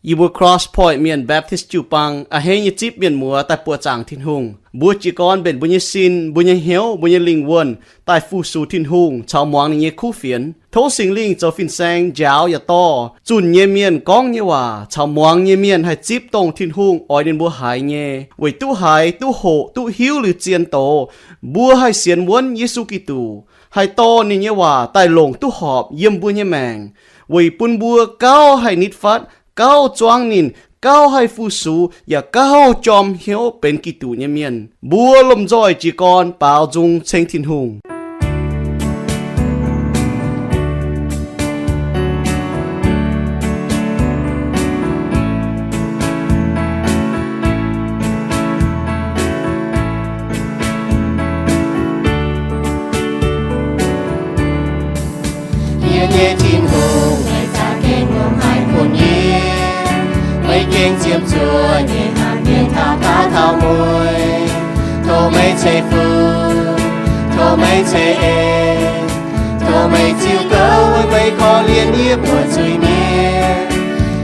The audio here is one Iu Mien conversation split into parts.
Yie mbuo Cross Point Mienh Baptist jiu-baang a'hneiv nyei zipv mienh muoz daaih buoqc zaangc Tin-Hungh. Mbuo jiez gorn mbenc mbuo nyei sin, mbuo nyei hnyouv, mbuo nyei lingh wuonh daaih fu-sux Tin-Hungh caux muangx ninh nyei kuv fienx. Tov Singx Lingh zoux fin-saeng njaaux yaac dorh zunh nyei mienh gorngv nyei waac caux muangx nyei mienh haih zipv dongh Tin-Hungh oix ninh mbuo haiz nyei, weic duqv haiz, duqv hoqc, duqv hiuv liuz zien doz, mbuo haih sienx wuonv Yesu Giduc, haih dorh ninh nyei waac daaih longc duqv horpc yiem mbuo nyei maengc, weic bun mbuo gauh haih nitv fatv, gauh zuangv ninh, gauh haih fu-sux, yaac gauh jorm hnyouv benx Giduc nyei mienh. Mbuo lomh nzoih jiez gorn baaux nzung ceng Tin-Hungh. Yie nyei Tin-Hungh, meih za'gengh longc haic bun yie. Meih gengh ziepc zuoqv nyei hnamv mienh taux daauh taux mueiz. Tov meih ceix fuqv, tov meih ceix en, tov meih ziux gouv meih korv-lienh yie buoqc zuiz-mienh.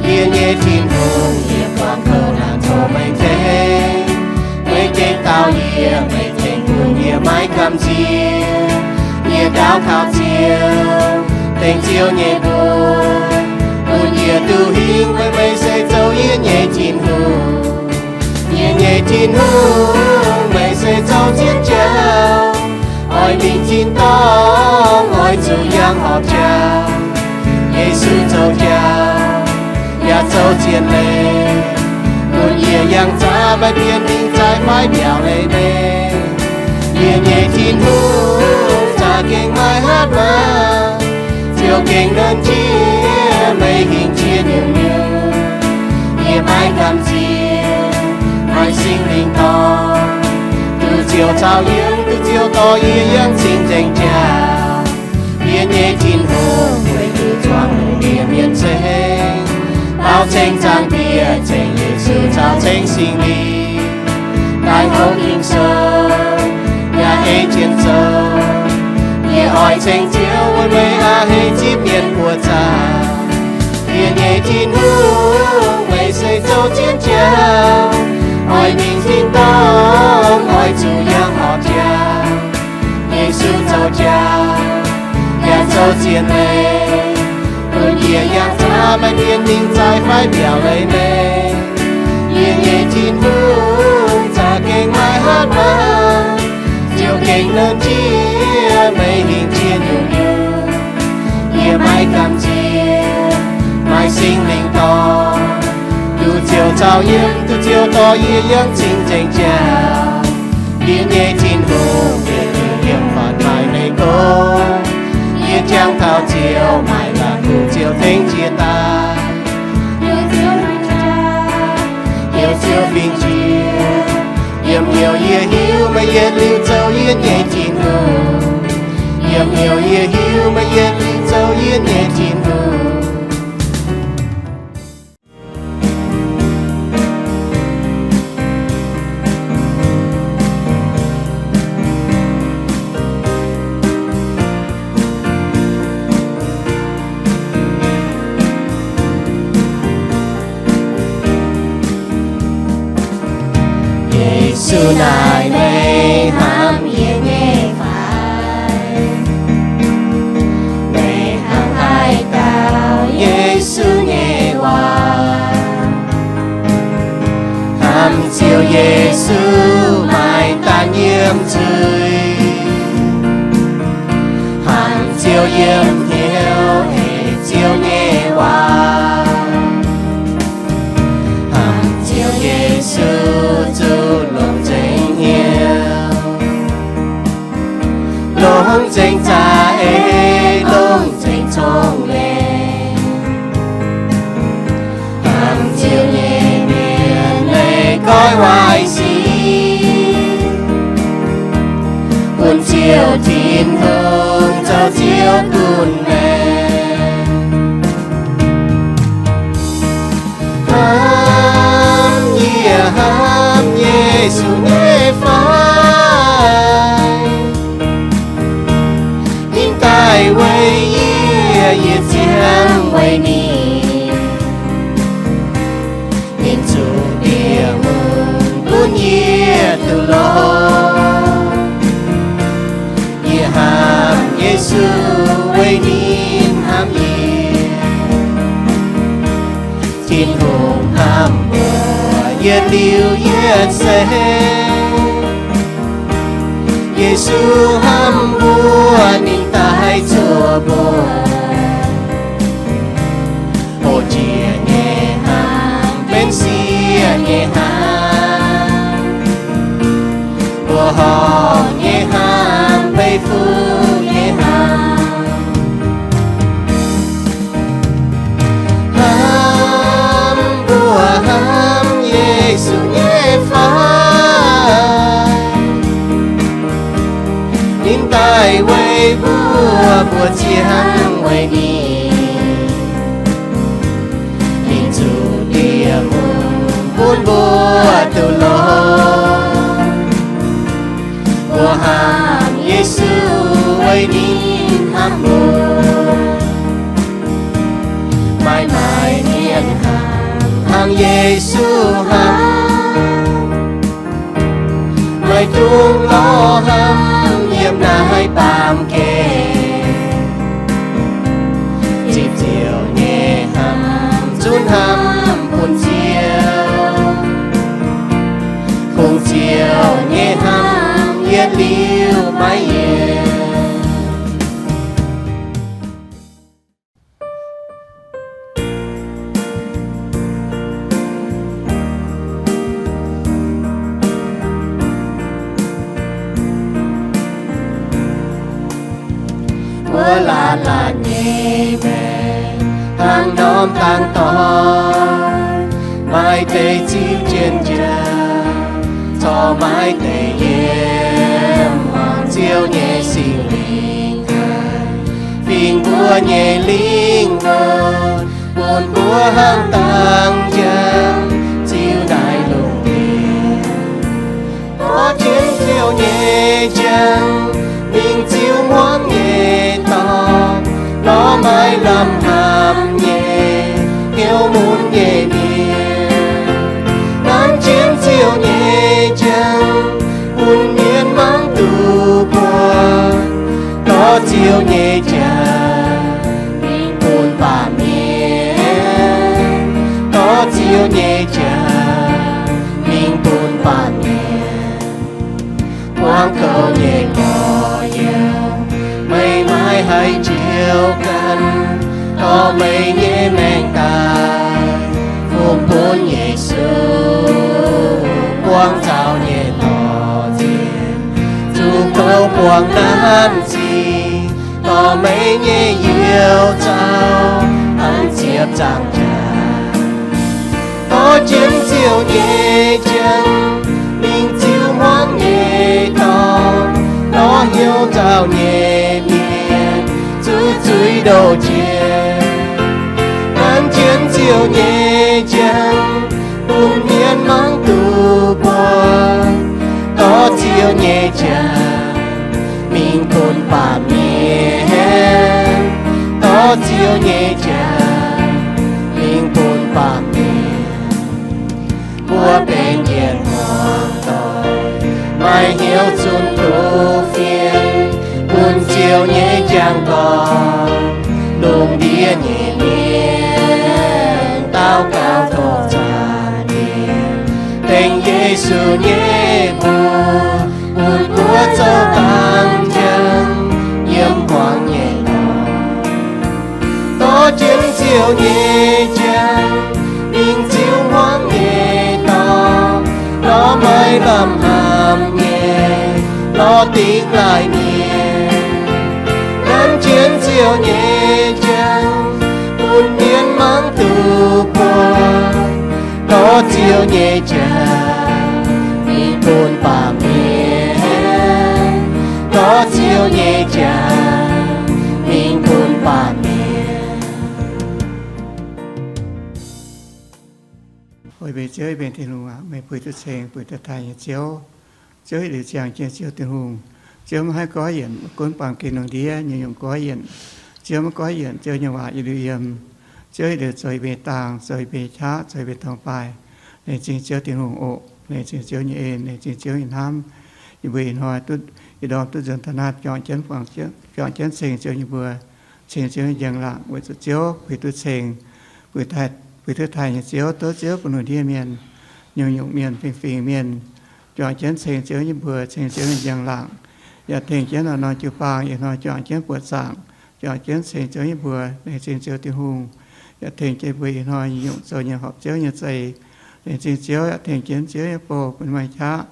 Yie nyei Tin-Hungh, yie buangh kouv naanc tov meih tengx. Meih gengh dau yie, meih tengx bun yie maiv gamh nziex. Yie ndaauv taux Ziouv, dengv Ziouv nyei mbuox, bun yie duqv hingv meih, meih se zoux yie nyei Tin-Hungh. Yie nyei Tin-Hungh, meih se zoux zien jauv, oix mingh tin-dorngh, oix zuqc yangh horpc jauv. Yesu zoux jauv yaac zoux zien leiz, bun yie yangh zaqc maaih mienh mingh zaaic fai mbiaauc leiz meih. Yie nyei Tin-Hungh za'gengh maaih hatc maaz, Ziouv gengh nernh jiex meih hingh jiex nyungc-nyungc. Yie maiv gamh nziex, maaih Singx Lingh dorh, duqv Ziouv caux yiem, duqv Ziouv dorh yie yiem cing-nzengc jaax. Yie nyei Tin-Hungh, weic zuangx lungh ndiev mienh ceng, baaux ceng zaangc Diex, ceng Yesu caux ceng Singx Lingh, daaih hopv Ging-Sou yaac ei jienv zoux. Yie oix ceng Ziouv weic meih a'hneiv zipv mienh buoqc zaangc. Yie nyei Tin-Hungh, meih se zoux zien jauv, oix mingh tin-dorngh, oix zuqc yangh horpc jauv. Yesu zoux jauv yaac zoux zien leiz, bun yie yangh zaqc maaih mienh mingh zaaic fai mbiaauc leiz meih. Yie nyei Tin-Hungh za'gengh maaih hatc maaz, Ziouv gengh nernh jiex meih hingh jiex nyungc-nyungc. Yie maiv gamh nziex, maaih Singx Lingh dorh, duqv Ziouv caux yiem, duqv Ziouv dorh yie yiem cing-nzengc jaax. Yie nyei Tin-Hungh, yie yiem fatv maaih meih gorngv, yie jangx taux Ziouv, maaih la'kuqv Ziouv tengx jiex daaih. Heuc Ziouv fingx jiex, yiem heuc yie hiuv meih yietc liuz zoux yie nyei Tin-Hungh. Yiem heuc yie hiuv meih yietc liuz zoux yie nyei Tin-Hungh. Yesu naaic meih hnamv yie nyei fai? Meih hnangv haaix dauh Yesu nyei waac? Hnamv Ziouv Yesu maaih daanh yiem zuiz. Hnamv Ziouv yiem hnyouv ei Ziouv nyei waac. Hnamv Ziouv Yesu zuqc longc nzengc hnyouv, longc nzengc za'eix, longc nzengc cong-mengh. Hnamv Ziouv nyei mienh leiz goiv waaic sic, bun Ziouv Tin-Hungh zoux Ziouv gunv maengc. Hnamv yie hnamv Yesu nyei fai? Ninh daaih weic yie, yie ziangh weic ninh. Yie duqv longx, yie hnamv Yesu weic ninh hnamv yie. Tin-Hungh hnamv mbuo yietc liuz yietc seix. Yesu hnamv mbuo, ninh daaih zuov mbuo. Hoqc jiex nyei hnamv, benx sieqv nyei hnamv. Mbuoqc horngh nyei hnamv, beiv fuqv nyei hnamv. Hnamv mbuo hnamv Yesu nyei fai? Ninh daaih weic mbuo, mbuo ziangh weic ninh. Ninh zuqc ndie-hungh bun mbuo duqv longx. Mbuo hnamv Yesu weic ninh hnamv mbuo. Maaih maaih mienh hnangv, hnangv Yesu hnamv. Maiv dungx lorz hnamv yiem naaiv baamh gen. Zipv Ziouv nyei hnamv, zunv hnamv bun Ziouv. Kungx Ziouv nyei hnamv yietc liuz maiv yienc. Mbuo laanh laanh nyei maengc hnangv norm dangx doic, maaih deix ziux jienv njang, corc maaih deix yiem hmuangx Ziouv nyei Singx Lingh daaih fingx mbuo nyei lingh wuonh, bun mbuo hnangv dangx njang ziux naaiv lungh ndiev. Dorh jienv Ziouv nyei njang mingh ziux hmuangx nyei dorngx, lorz maaih lamh hnamv nyei, hnyouv mun nyei mienh. Nanv jienv Ziouv nyei njang bun mienh mangc duqv buatc. Dorh Ziouv nyei njang mingh bun baamh mienh. Dorh Ziouv nyei njang mingh bun baamh mienh. Buangv kouv nyei gorx-youz meih maiv haih njoux ganh, dorh meih nyei maengc daaih fungx bun Yesu buangv zaux nyei lorz nziex. Zuqc kouv buangh nanv sic, dorh meih nyei youz zaux an ziepc zaangc jaax. Dorh jienv Ziouv nyei njang mingh ziux hmuangx nyei dorngx, lorz hnyouv nzauh nyei mienh zuqc zuiz ndoh jiex. Nanv jienv Ziouv nyei njang bun mienh mangc duqv buatc. Dorh Ziouv nyei njang mingh bun baamh mienh. Dorh Ziouv nyei njang mingh bun baamh mienh. Mbuo benx yietc hmuangx doic, maaih hnyouv zunh doz fienx, bun Ziouv nyei njang gorngv. Lungh ndiev nyei mienh daux gaux tov zaah dien, tengx Yesu nyei mbuox, bun mbuo zoux dangx njang yiem hmuangx nyei dorngx. Dorh jienv Ziouv nyei njang mingh ziux hmuangx nyei dorngx, lorz maaih lamh hnamv nyei, lorz dingx laaih mienh. Nanv jienv Ziouv nyei njang bun mienh mangc duqv buatc. Dorh Ziouv nyei njang mingh bun baamh mienh. Dorh Ziouv nyei njang mingh bun baamh mienh. Oix mbenc Ziouv, mbenc Tin-Hungh aac, meih puix duqv ceng, puix duqv daaih nyei Ziouv. Ziouv yietc liuz ziangh jienv Ziouv Tin-Hungh. Ziouv maiv haih goiv yienc, gunv baamh gen lungh ndiev nyei nyungc goiv yienc. Ziouv maiv goiv yienc, Ziouv nyei waac yietc liuz yiem. Ziouv yietc liuz zoux yie mbuo nyei dangh, zoux yie mbuo nyei qaqv, zoux yie mbuo nyei dorngx-baaih. Laengz zingh Ziouv Tin-Hungh oc. Laengz zingh Ziouv nyei en, laengz zingh Ziouv nyei hnamv. Yie mbuo ih hnoi duqv, ih ndorm duqv nzuonx taux naaiv juangc jienv, juangc jienv ceng Ziouv nyei mbuox, ceng Ziouv nyei njang-laangc weic zuqc Ziouv puix duqv ceng, puix duqv taaih nyei Ziouv, tov Ziouv bun lungh ndiev mienh, nyungc-nyungc mienh, fingx-fingx mienh, juangc jienv ceng Ziouv nyei mbuox, ceng Ziouv nyei njang-laangc, yaac tengx jienv norm-norm jiu-baang ih hnoi juangc jienv buoqc zaangc, juangc jienv ceng Ziouv nyei mbuox, laengz zingh Ziouv Tin-Hungh, yaac tengx jienv mbuo ih hnoi nyungc-nyungc zoux nyei horpc Ziouv nyei za'eix. Laengz zingh Ziouv yaac tengx jienv Ziouv nyei bou bun maaih qaqv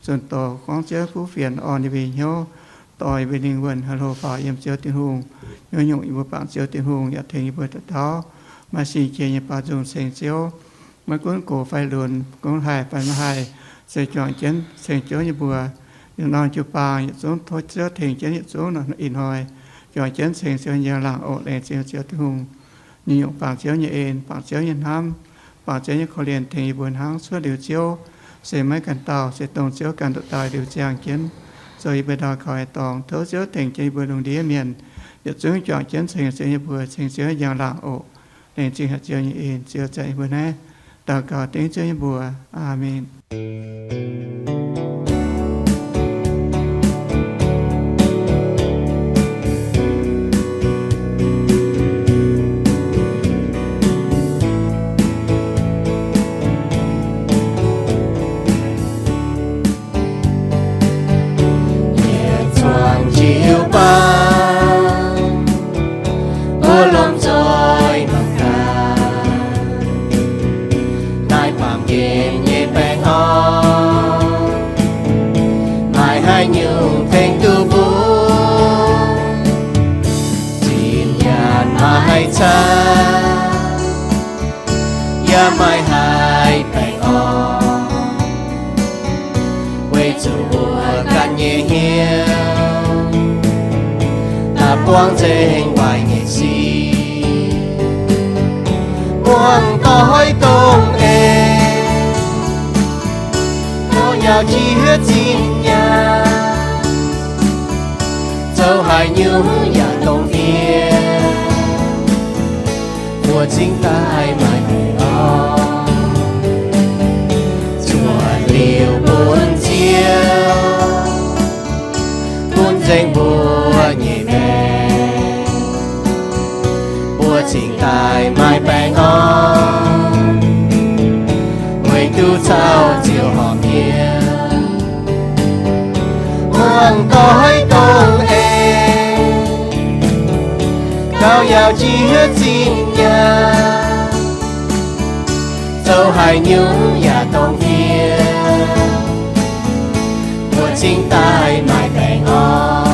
zunh doz gorngv Ziouv kuv fienx orn yie mbuo nyei hnyouv, dorh yie mbuo lingh wuonh haaix hlo faaux yiem Ziouv Tin-Hungh. Nyungc-nyungc yie mbuo bangc Ziouv Tin-Hungh yaac tengx yie mbuo daux gaux, maaih sin-qiex nyei baaux nzung ceng Ziouv. Maiv gunv gox fai lunx, gunv haih fai maiv haih, se juangc jienv ceng Ziouv nyei mbuox. Norm-norm jiu-baang yietc zungv tov Ziouv tengx jienv yietc zungv ih hnoi juangc jienv ceng Ziouv njang-laangc oc. Laengz zingh Ziouv Tin-Hungh. Nyungc-nyungc bangc Ziouv nyei en, bangc Ziouv nyei hnamv, bangc Ziouv nyei korv-lienh tengx yie mbuo hnangv cuotv liuz Ziouv, se maiv ganh dauh, se dongh Ziouv ganh nduqc daaih liuz ziangh jienv zoux yie mbuo ndau kaux haaix dorngx. Tov Ziouv tengx jienv yie mbuo lungh ndiev mienh yietc zungv juangc jienv ceng Ziouv nyei mbuox, cengx Ziouv njang-laangc oc. Laengz zingh haic Ziouv nyei en. Ziouv zanc yie mbuo naaiv daux gaux dengv Ziouv nyei mbuox. Aamen. Yietc zuangx jiu-baang, mbuo lomh nzoih mangc gaax, naaiv baamh gen nyei baengh orn, maaih haaix nyungc tengx duqv mbuo? Zinh nyaanh maaih haaix camv, yaac maaih haaix baengh orn, weic zuqc mbuo ganh nyei hnyouv daaih buangv nzengc waaic nyei sic, buangv doix dongh en, gauh nyaux njiec zinh nyaanh, zoux haaix nyungc yaac dongh fiev, mbuo cingx daaih maaih baengh orn, zuotc liuz bun Ziouv gunv nzengc mbuo nyei maengc, mbuo cingx daaih maaih baengh orn, weic duqv caux Ziouv horpc mienh, buangv doix dongh en, gauh yaac njiec zinh nyaanh, zoux haaix nyungc yaac dongh fiev, mbuo cingx daaih maaih baengh orn.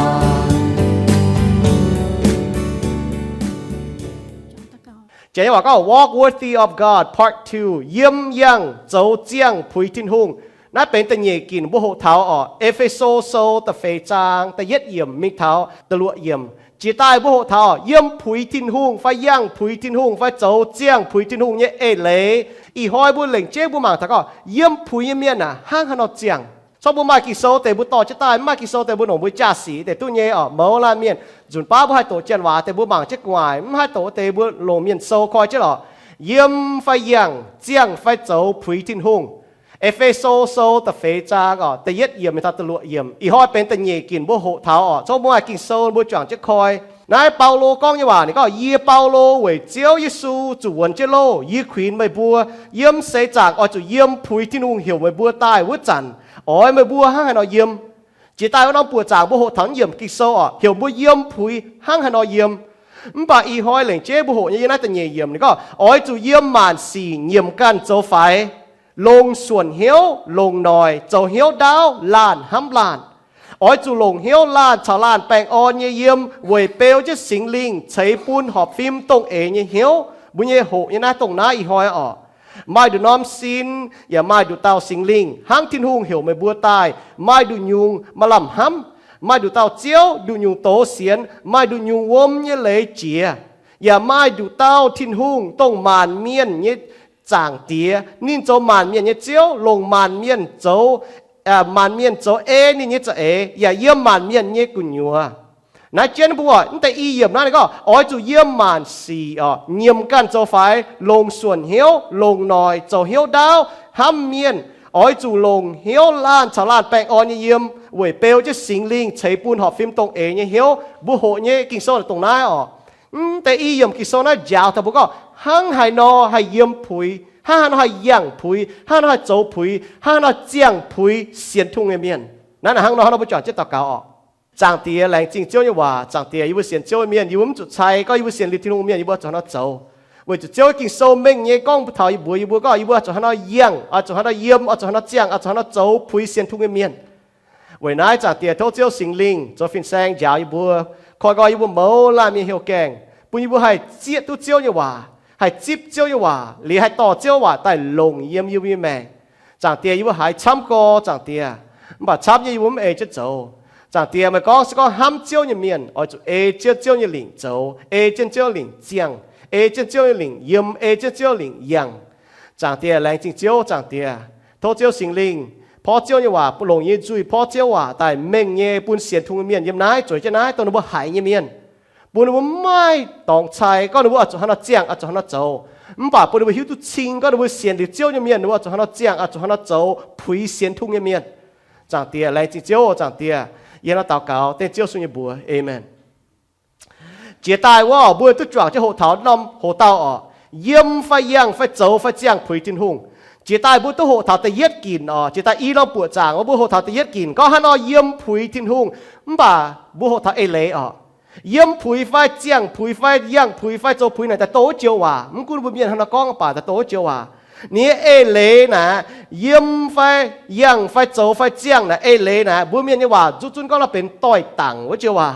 Jiex nyei waac gorngv Walk Worthy of God, Part Two, yiem yangh zoux ziangh puix Tin-Hungh. Naaiv benx da'nyeic ginc mbuo hoqc taux oc. E^fe^so Sou da'feix zaang da'yietv yiemc mingh taux da'luoqc yiemc. Jiex daaih mbuo hoqc taux yiem puix Tin-Hungh fai yangh puix Tin-Hungh fai zoux ziangh puix Tin-Hungh nyei eix leiz. Ih hnoi mbuo lengc jeiv mbuo mangc taux gorngv yiem puix nyei mienh aah, hnangv haaix nor ziangh? Corc mbuo maaih Ging-Sou deix mbuo dorh jienv daaih, mv maaih Ging-Sou deix mbuo longc mbuo jaa-sic deix duqv nyei oc. Mouz laanh mienh nzunc baav mbuo haih doqc janx waac deix mbuo mangc jienv gu'nguaaic, mv haih doqc deix mbuo longc mienh sou koi jienv oc. Yiem fai yangh, ziangh fai zoux puix Tin-Hungh. E^fe^so Sou da'feix zaang oc, da'yietv yiemc mingh taux da'luoqc yiemc. Ih hnoi benx da'nyeic ginc mbuo hoqc taux oc. Corc mbuo maaih Ging-Sou mbuo juangc jienv koi. Naaiv Baulo gorngv nyei waac, ninh gorngv, Yie Baulo weic Ziouv Yesu zuqc wuonx jienv loh, yie kuinx meih mbuo yiem seix zaangc oix zuqc yiem puix Tin-Hungh heuc meih mbuo daaih wuov zanc, oix meih mbuo hnangv haaix nor yiem. Jiex daaih wuov norm buoqc zaangc mbuo hoqc taux yiemc Ging-Sou oc, heuc mbuo yiem puix hnangv haaix nor yiem. Mv baac ih hnoi lengc jeiv mbuo hoqc nyei yiem naaiv da'nyeic yiemc ninh gorngv, Oix zuqc yiem maanc sic nyiemc ganh zoux faix, longc suonc hnyouv, longc noic, zoux hnyouv ndaauv, laanh hnamv laanh. Oix zuqc longc hnyouv laanh caux laanh baengh orn nyei yiem weic beu jienv Singx Lingh ceix bun horpc fim dongh eix nyei hnyouv. Mbuo nyei hoqc nyei naaiv dongh naaiv ih hnoi oc. Maaih nduqc norm sin, yaac maaih nduqc dauh Singx Lingh hnangv Tin-Hungh heuc meih mbuo daaih. Maaih nduqc nyungc maaih lamh hnamv, maaih nduqc dauh Ziouv nduqc nyungc doz sienx, maaih nduqc nyungc wuom nyei leiz jiex, yaac maaih nduqc dauh Tin-Hungh dongh maanc mienh nyei Zaangc Diex. Ninh zoux maanc mienh nyei Ziouv, longc maanc mienh zoux, maanc mienh zoux ei ninh nyei za'eix, yaac yiem maanc mienh nyei gu'nyuoz. Naaiv jienv mbuo mv deix i yiemc naaiv ninh gorngv, Oix zuqc yiem maanc sic oc, nyiemc ganh zoux faix, longc suonc hnyouv, longc noic, zoux hnyouv ndaauv, hnamv mienh, Oix zuqc longc hnyouv laanh caux laanh baengh orn nyei yiem weic beu jienv Singx Lingh ceix bun horpc fim dongh eix nyei hnyouv. Mbuo hoqc nyei Ging-Sou dongh naaiv oc. Mv deix i yiemc Ging-Sou naaiv njaaux taux mbuo gorngv hnangv haaix nor haih yiem puix, hnangv haaix nor haih yangh puix, hnangv haaix nor haih zoux puix, hnangv haaix nor ziangh puix sienx Tin-Hungh nyei mienh. Naaiv hnangv nor, hnangv nor mbuo juangc jienv daux gaux oc. Zaangc Diex, laengz zingh Ziouv nyei waac. Zaangc Diex, yie mbuo sienx Ziouv nyei mienh, yie mbuo mv zuqc cai gorngv yie mbuo sienx liuz Tin-Hungh mienh yie mbuo oix zuqc haaix nor zoux. Weic zuqc Ziouv Ging-Sou mengh nyei gorngv taux yie mbuox yie mbuo gorngv yie mbuo oix zuqc haaix nor yangh, oix zuqc haaix nor yiem, oix zuqc haaix nor ziangh, oix zuqc haaix nor zoux puix sienx Tin-Hungh nyei mienh. Weic naaiv Zaangc Diex, tov Ziouv Singx Lingh zoux fin-saeng njaaux yie mbuo, koi nqoi yie mbuo mouz laanh nyei hnyouv gaengh, bun yie mbuo haih zieqv duqv Ziouv nyei waac, haih zipv Ziouv nyei waac, liuz haih dorh Ziouv waac daaih longc yiem yie mbuo nyei maengc. Zaangc Diex, yie mbuo haiz camv gorx, Zaangc Diex, mv baac camv nyei yie mbuo mv ei jienv zoux. Zaangc Diex, meih gorngv se gorngv hnamv Ziouv nyei mienh oix zuqc ei jienv Ziouv nyei lingc zoux, ei jienv Ziouv lingc ziangh, ei jienv Ziouv nyei lingc yiem, ei jienv Ziouv lingc yangh. Zaangc Diex, laengz zingh Ziouv. Zaangc Diex, tov Ziouv Singx Lingh porv Ziouv nyei waac, longc yie nyei nzuih porv Ziouv waac daaih mengh nyei bun sienx Tin-Hungh nyei mienh yiem naaiv, zueiz jienv naaiv, dongh ninh mbuo haiz nyei mienh, bun ninh mbuo maiv dorngx cai gorngv ninh mbuo oix zuqc haaix nor ziangh, oix zuqc haaix nor zoux. Mv baac bun ninh mbuo hiuv duqv cing gorngv ninh mbuo sienx liuz Ziouv nyei mienh, ninh mbuo oix zuqc haaix nor ziangh, oix zuqc haaix nor zoux puix sienx Tin-Hungh nyei mienh. Zaangc Diex, laengz zingh Ziouv. Zaangc Diex, yie hnangv nor daux gaux dengv Ziouv Yesu nyei mbuox, aamen. Jiex daaih wuov mbuo duqv juangc jienv hoqc taux norm hoc-dauh oc, yiem fai yangh fai zoux fai ziangh puix Tin-Hungh. Jiex daaih mbuo duqv hoqc taux da'yietv ginc oc. Jiex daaih i norm buoqc zaangc wuov mbuo hoqc taux da'yietv ginc gorngv haaix nor yiem puix Tin-Hungh. Mv baac mbuo hoqc taux eix leiz oc, yiem puix fai ziangh puix fai yangh puix fai zoux puix naaic daaih doh wuov joux waac. Mv gunv mbuo mienh haaix nor gorngv, mv baac daaih doh wuov joux waac. Ninh nyei eix leiz naaic, yiem fai yangh fai zoux fai ziangh naaic eix leiz naaic, mbuo mienh nyei waac zuqc zunv gorngv nor benx doix-dangc wuov joux waac.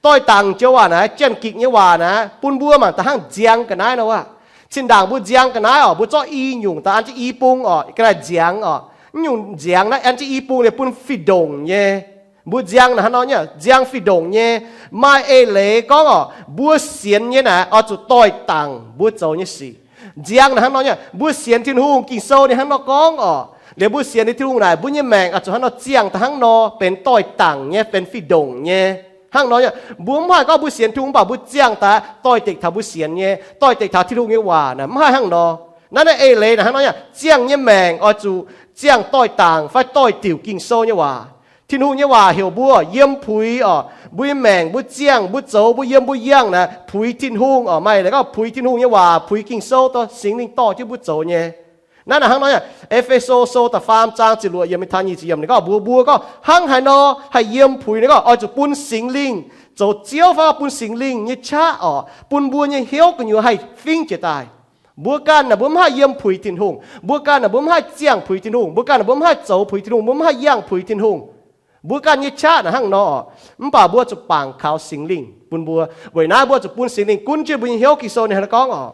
Doix-dangc joux waac naaic, Janx-Gikc nyei waac naaic, bun mbuo mangc da'hnangv nziang ga'naaiv nor wuov. Zinh ndaangc mbuo nziang ga'naaiv oc, mbuo zorqv i nyungc daaih an jienv i bung oc, ga'naaiv nziangx oc. Nyungc nziangx naaiv an jienv i bung ninh bun fih ndongc nyei. Mbuo nziang naaic hnangv nor nyei, nziang fih ndongc nyei. Maaih eix leiz gorngv oc, mbuo sienx nyei naaic oix zuqc doix-dangc mbuo zoux nyei sic. Nziang naaic hnangv nor nyei, mbuo sienx Tin-Hungh, Ging-Sou ninh hnangv nor gorngv oc. Liuz mbuo sienx liuz Tin-Hungh naaic, mbuo nyei maengc oix zuqc hnangv nor ziangh da'hnangv nor benx doix-dangc nyei, benx fih ndongc nyei. Hnangv nor nyei, mbuo mv haih gorngv mbuo sienx Tin-Hungh mv baac mbuo ziangh daaih doix-dekc taux mbuo sienx nyei, doix-dekc taux Tin-Hungh nyei waac naaic, mv haih hnangv nor. Naaiv naaiv eix leiz naaic hnangv nor nyei, ziangh nyei maengc oix zuqc ziangh doix-dangc fai doix-diuc Ging-Sou nyei waac. Tin-Hungh nyei waac heuc mbuo yiem puix oc. Mbuo nyei maengc, mbuo ziangh, mbuo zoux, mbuo yiem, mbuo yangh naaic puix Tin-Hungh oc. Maaih leiz gorngv puix Tin-Hungh nyei waac, puix Ging-Sou, dorh Singx Lingh dorh jienv mbuo zoux nyei. Naaiv naaic hnangv nor nyei, E^fe^so Sou da'faam zaang ziepc luoqc yiemc mingh taux nyic ziepc yiemc ninh gorngv mbuox mbuo gorngv hnangv haaix nor haih yiem puix, ninh gorngv oix zuqc bun Singx Lingh zoux Ziouv fai bun Singx Lingh nyei qaqv oc, bun mbuo nyei hnyouv gu'nyuoz haih fingv jiez daaih. Mbuo ganh naaic mbuo mv haih yiem puix Tin-Hungh, mbuo ganh naaic mbuo mv haih ziangh puix Tin-Hungh, mbuo ganh naaic mbuo mv haih zoux puix Tin-Hungh, mbuo mv haih yangh puix Tin-Hungh. Mbuo ganh nyei qaqv naaic hnangv nor oc. Mv baac mbuo zuqc bangc kaux Singx Lingh bun mbuo. Weic naaiv mbuo zuqc bun Singx Lingh gunv jienv mbuo nyei hnyouv. Ging-Sou ninh hnangv naaiv gorngv oc,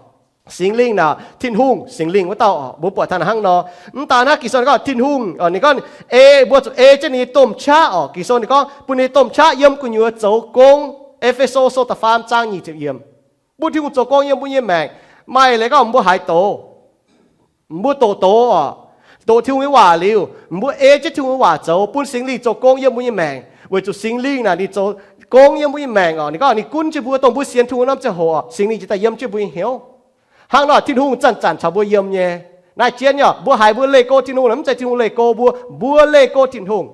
Singx Lingh naaic, Tin-Hungh, Singx Lingh wuov dauh oc, mbuo buatc taux naaic hnangv nor. Mv daan hnangv, Ging-Sou ninh gorngv Tin-Hungh, ninh gorngv ei, mbuo zuqc ei jienv ninh nyei domh qaqv oc. Ging-Sou ninh gorngv bun ninh nyei domh qaqv yiem gu'nyuoz zoux gong. E^fe^so Sou da'faam zaang nyic ziepc yiemc. Bun Tin-Hungh zoux gong yiem mbuo nyei maengc. Maaih leiz gorngv mbuo haiz doz, mbuo doqc doz oc, doqc Tin-Hungh nyei waac liuz, mbuo ei jienv Tin-Hungh nyei waac zoux, bun Singx Lingh zoux gong yiem mbuo nyei maengc. Weic zuqc Singx Lingh naaic ninh zoux gong yiem mbuo nyei maengc oc. Ninh gorngv ninh gunv jienv mbuo, dongh mbuo sienx Tin-Hungh norm ziangh hoc oc, Singx Lingh jiez daaih yiem jienv mbuo nyei hnyouv. Hnangv nor Tin-Hungh zanc-zanc caux mbuo yiem nyei. Naaiv jienv nyei oc, mbuo haiz mbuo leih go Tin-Hungh naaic, mv zeiz Tin-Hungh leih go mbuo, mbuo leih go Tin-Hungh.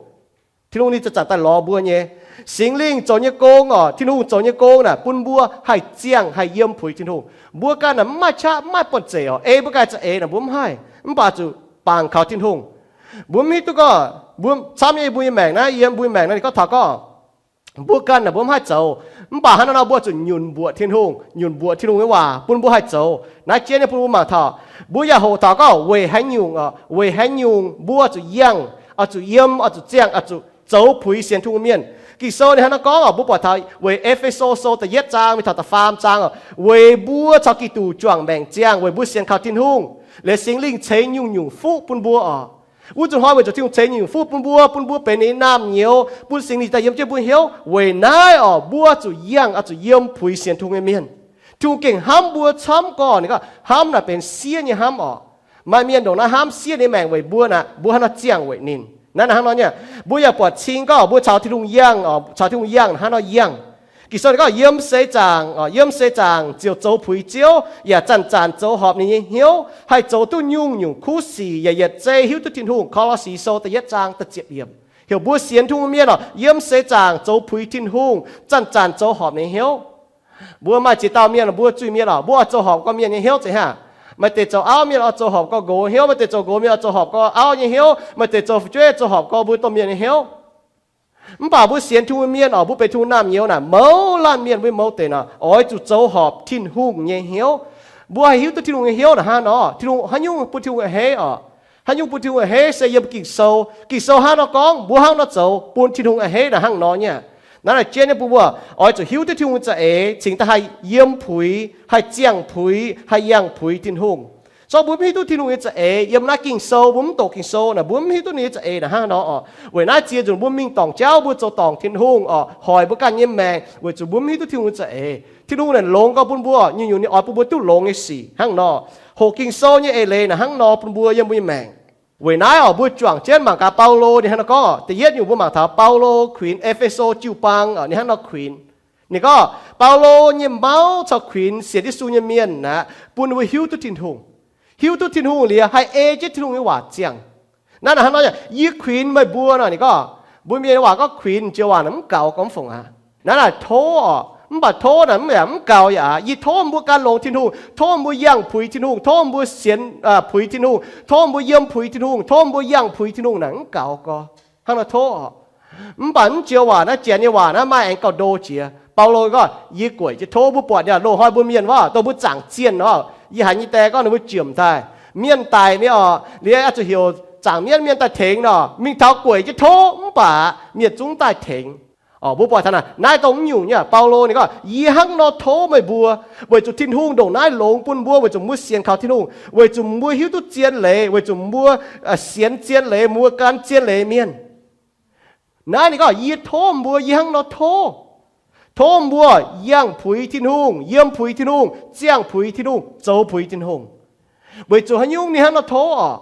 Tin-Hungh ninh zanc-zanc daaih lorz mbuo nyei. Singx Lingh zoux nyei gong oc, Tin-Hungh zoux nyei gong naaic bun mbuo haih ziangh haih yiem puix Tin-Hungh. Mbuo ganh naaic mv maaih qaqv, mv maaih buonv-zeic oc. Ei mbuo ganh za'eix naaic mbuo mv haih, mv baac zuqc bangc kaux Tin-Hungh. Mbuo mv hiuv duqv gorngv mbuo camv nyei, mbuo nyei maengc naaiv, yiem mbuo nyei maengc naaiv ninh gorngv taux gorngv mbuo ganh naaic mbuo mv haih zoux. Mv baac hnangv naaiv nor mbuo zuqc nyunc mbuoqc Tin-Hungh, nyunc mbuoqc Tin-Hungh nyei waac bun mbuo haih zoux. Naaiv jienv nyei bun mbuo mangc taux, mbuo yaac hoqc taux gorngv weic haaix nyungc oc, weic haaix nyungc mbuo zuqc yangh, oix zuqc yiem, oix zuqc ziangh, oix zuqc zoux puix sienx Tin-Hungh mienh. Ging-Sou ninh hnangv naaiv gorngv oc, mbuo buatc taux weic E^fe^so Sou da'yietv zaang mingh taux da'faam zaang oc, weic mbuo caux Giduc juangc maengc ziangh, weic mbuo sienx kaux Tin-Hungh, liuz Singx Lingh ceix nyungc-nyungc fuqv bun mbuo oc. Wuov zuqc hnoi weic zuqc Tin-Hungh ceix nyungc-nyungc fuqv bun mbuo, bun mbuo benx ninh nyei naamh nyouz, bun Singx Lingh daaih yiem jienv mbuo hnyouv. Weic naaiv oc, mbuo zuqc yangh, oix zuqc yiem puix sienx Tin-Hungh nyei mienh. Tin-Hungh gengh hnamv mbuo camv gorx, ninh gorngv hnamv naaic benx siev nyei hnamv oc. Maaih mienh ndongc naaiv hnamv siev nyei maengc weic mbuo naaic, mbuo hnangv nor ziangh weic ninh. Naaiv naaic hnangv nor nyei, mbuo yaac buatc cing gorngv mbuo caux Tin-Hungh yangh oc, caux Tin-Hungh yangh hnangv nor yangh. Ging-Sou ninh gorngv, yiem seix zaangc, yiem seix zaangc ziouc zoux puix Ziouv, yaac zanc-zanc zoux horpc ninh nyei hnyouv, haih zoux duqv nyungc-nyungc kuv sic, yaac yietc zei hiuv duqv Tin-Hungh. Ko^lo^si Sou da'yietv zaang da'ziepc yiemc. Heuc mbuo sienx Tin-Hungh mienh oc, yiem seix zaangc zoux puix Tin-Hungh, zanc-zanc zoux horpc ninh hnyouv. Mbuo maaih ziex dauh mienh, mbuo zuiz-mienh oc, mbuo oix zoux horpc gorqv mienh nyei hnyouv zeiz hnangv. Maaih deix zoux auv mienh oix zoux horpc gorqv nqox hnyouv, maaih deix zoux nqox mienh oix zoux horpc gorqv auv nyei hnyouv, maaih deix zoux fu'jueiv zoux horpc gorqv mbuo domh mienh nyei hnyouv. Mv baac mbuo sienx Tin-Hungh mienh oc, mbuo benx Tin-Hungh naamh nyouz naaic, mouz laanh mienh mbuo mouz deix naaic oix zuqc zoux horpc Tin-Hungh nyei hnyouv. Mbuo haih hiuv duqv Tin-Hungh nyei hnyouv naaic hnangv nor, Tin-Hungh haaix nyungc bun Tin-Hungh a'hneiv oc. Haaix nyungc bun Tin-Hungh a'hneiv se yiem Ging-Sou. Ging-Sou hnangv nor gorngv, mbuo hnangv nor zoux bun Tin-Hungh a'hneiv naaic hnangv nor nyei. Naaiv naaic jienv nyei bun mbuo oix zuqc hiuv duqv Tin-Hungh nyei za'eix, cingx daaih haih yiem puix, haih ziangh puix, haih yangh puix Tin-Hungh. Zorqv mbuo mv hiuv duqv Tin-Hungh nyei za'eix yiem naaiv Ging-Sou, mbuo mv doqc Ging-Sou naaic, mbuo mv hiuv duqv ninh nyei za'eix naaic hnangv nor oc. Weic naaiv ziex nzunc mbuo mingh dorngc jauv, mbuo zoux dorngc Tin-Hungh oc, hoic mbuo ganh nyei maengc, weic zuqc mbuo mv hiuv duqv Tin-Hungh nyei za'eix. Tin-Hungh naaic longx gorx bun mbuo, nyungc-nyungc ninh oix bun mbuo duqv longx nyei sic hnangv nor. Hoqc Ging-Sou nyei eix leiz naaic hnangv nor bun mbuo yiem mbuo nyei maengc. Weic naaiv oc, mbuo juangc jienv mangc gaax Baulo ninh hnangv nor gorngv. Da'yietv nyungc mbuo mangc taux Baulo kuinx E^fe^so jiu-baang oc, ninh hnangv nor kuinx. Ninh gorngv Baulo nyei mauv caux kuinx sienx Yesu nyei mienh aqv, bun mbuo hiuv duqv Tin-Hungh. Hiuv duqv Tin-Hungh liuz haih ei jienv Tin-Hungh nyei waac ziangh. Naaiv naaic hnangv nor, yie kuinx meih mbuo nor, ninh gorngv, mbuo mienh nyei waac gorngv kuinx, joux waac naaic mv gaux gorngv mv fungc aqv. Naaiv naaic tov oc, mv baac tov naaic mv yaac mv gaux yaac aqv. Yie tov mbuo gan longx Tin-Hungh, tov mbuo yangh puix Tin-Hungh, tov mbuo sienx puix Tin-Hungh, tov mbuo yiem puix Tin-Hungh, tov mbuo yangh puix Tin-Hungh naaic mv gaux gorx. Hnangv nor tov oc. Mv baac mv joux waac naaiv, janx nyei waac naaiv maaih aengx gauh ndo jiex. Baulo gorngv, yie gueic jienv tov. Mbuo buatc nyei loz-hnoi mbuo mienh wuov, dongh mbuo zaangc zienh nor, yie haiz nyei die gorngv ninh mbuo jomc daaih, mienh daic mi'aqv oc, liuz oix zuqc heuc zaangc mienv mienh daaih tengx nor, mingh taux gueic jienv tov mv baac mienh zungv daaih tengx. Oc, mbuo buatc taux naaic, naaiv dongh mv nyungc nyei. Baulo ninh gorngv, yie hnangv nor tov meih mbuo, weic zuqc Tin-Hungh ndongc naaiv longx bun mbuo, weic zuqc mbuo sienx kaux Tin-Hungh, weic zuqc mbuo hiuv duqv zien leiz, weic zuqc mbuo sienx zien leiz, mbuo gan zien leiz mienh. Naaiv ninh gorngv, yie tov mbuo, yie hnangv nor tov. Tov mbuo yangh puix Tin-Hungh, yiem puix Tin-Hungh, ziangh puix Tin-Hungh, zoux puix Tin-Hungh. Weic zuqc haaix nyungc ninh hnangv nor tov oc?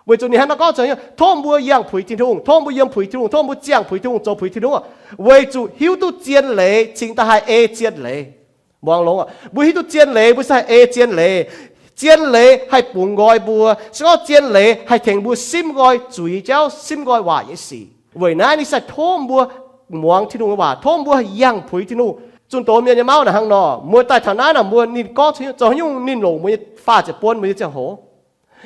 Weic zuqc ninh hnangv nor gorngv, tov mbuo yangh puix Tin-Hungh, tov mbuo yiem puix Tin-Hungh, tov mbuo ziangh puix Tin-Hungh, zoux puix Tin-Hungh oc, weic zuqc hiuv duqv zien leiz cingx daaih haih ei zien leiz. Muangx longx oc. Mbuo hiuv duqv zien leiz, mbuo se haih ei zien leiz. Zien leiz haih bungx nqoi mbuo. Se gorngv zien leiz haih tengx mbuo simv nqoi zuiz jauv, simv nqoi waac nyei sic. Weic naaiv ninh sai tov mbuo muangx Tin-Hungh nyei waac, tov mbuo yangh puix Tin-Hungh. Zunh doz mienh nyei mauv naaic hnangv nor, mbuo daaih taux naaiv naaic, mbuo ninh gorngv zoux haaix nyungc ninh longc mbuo nyei faah ziepc buonv mbuo nyei ziangh hoc.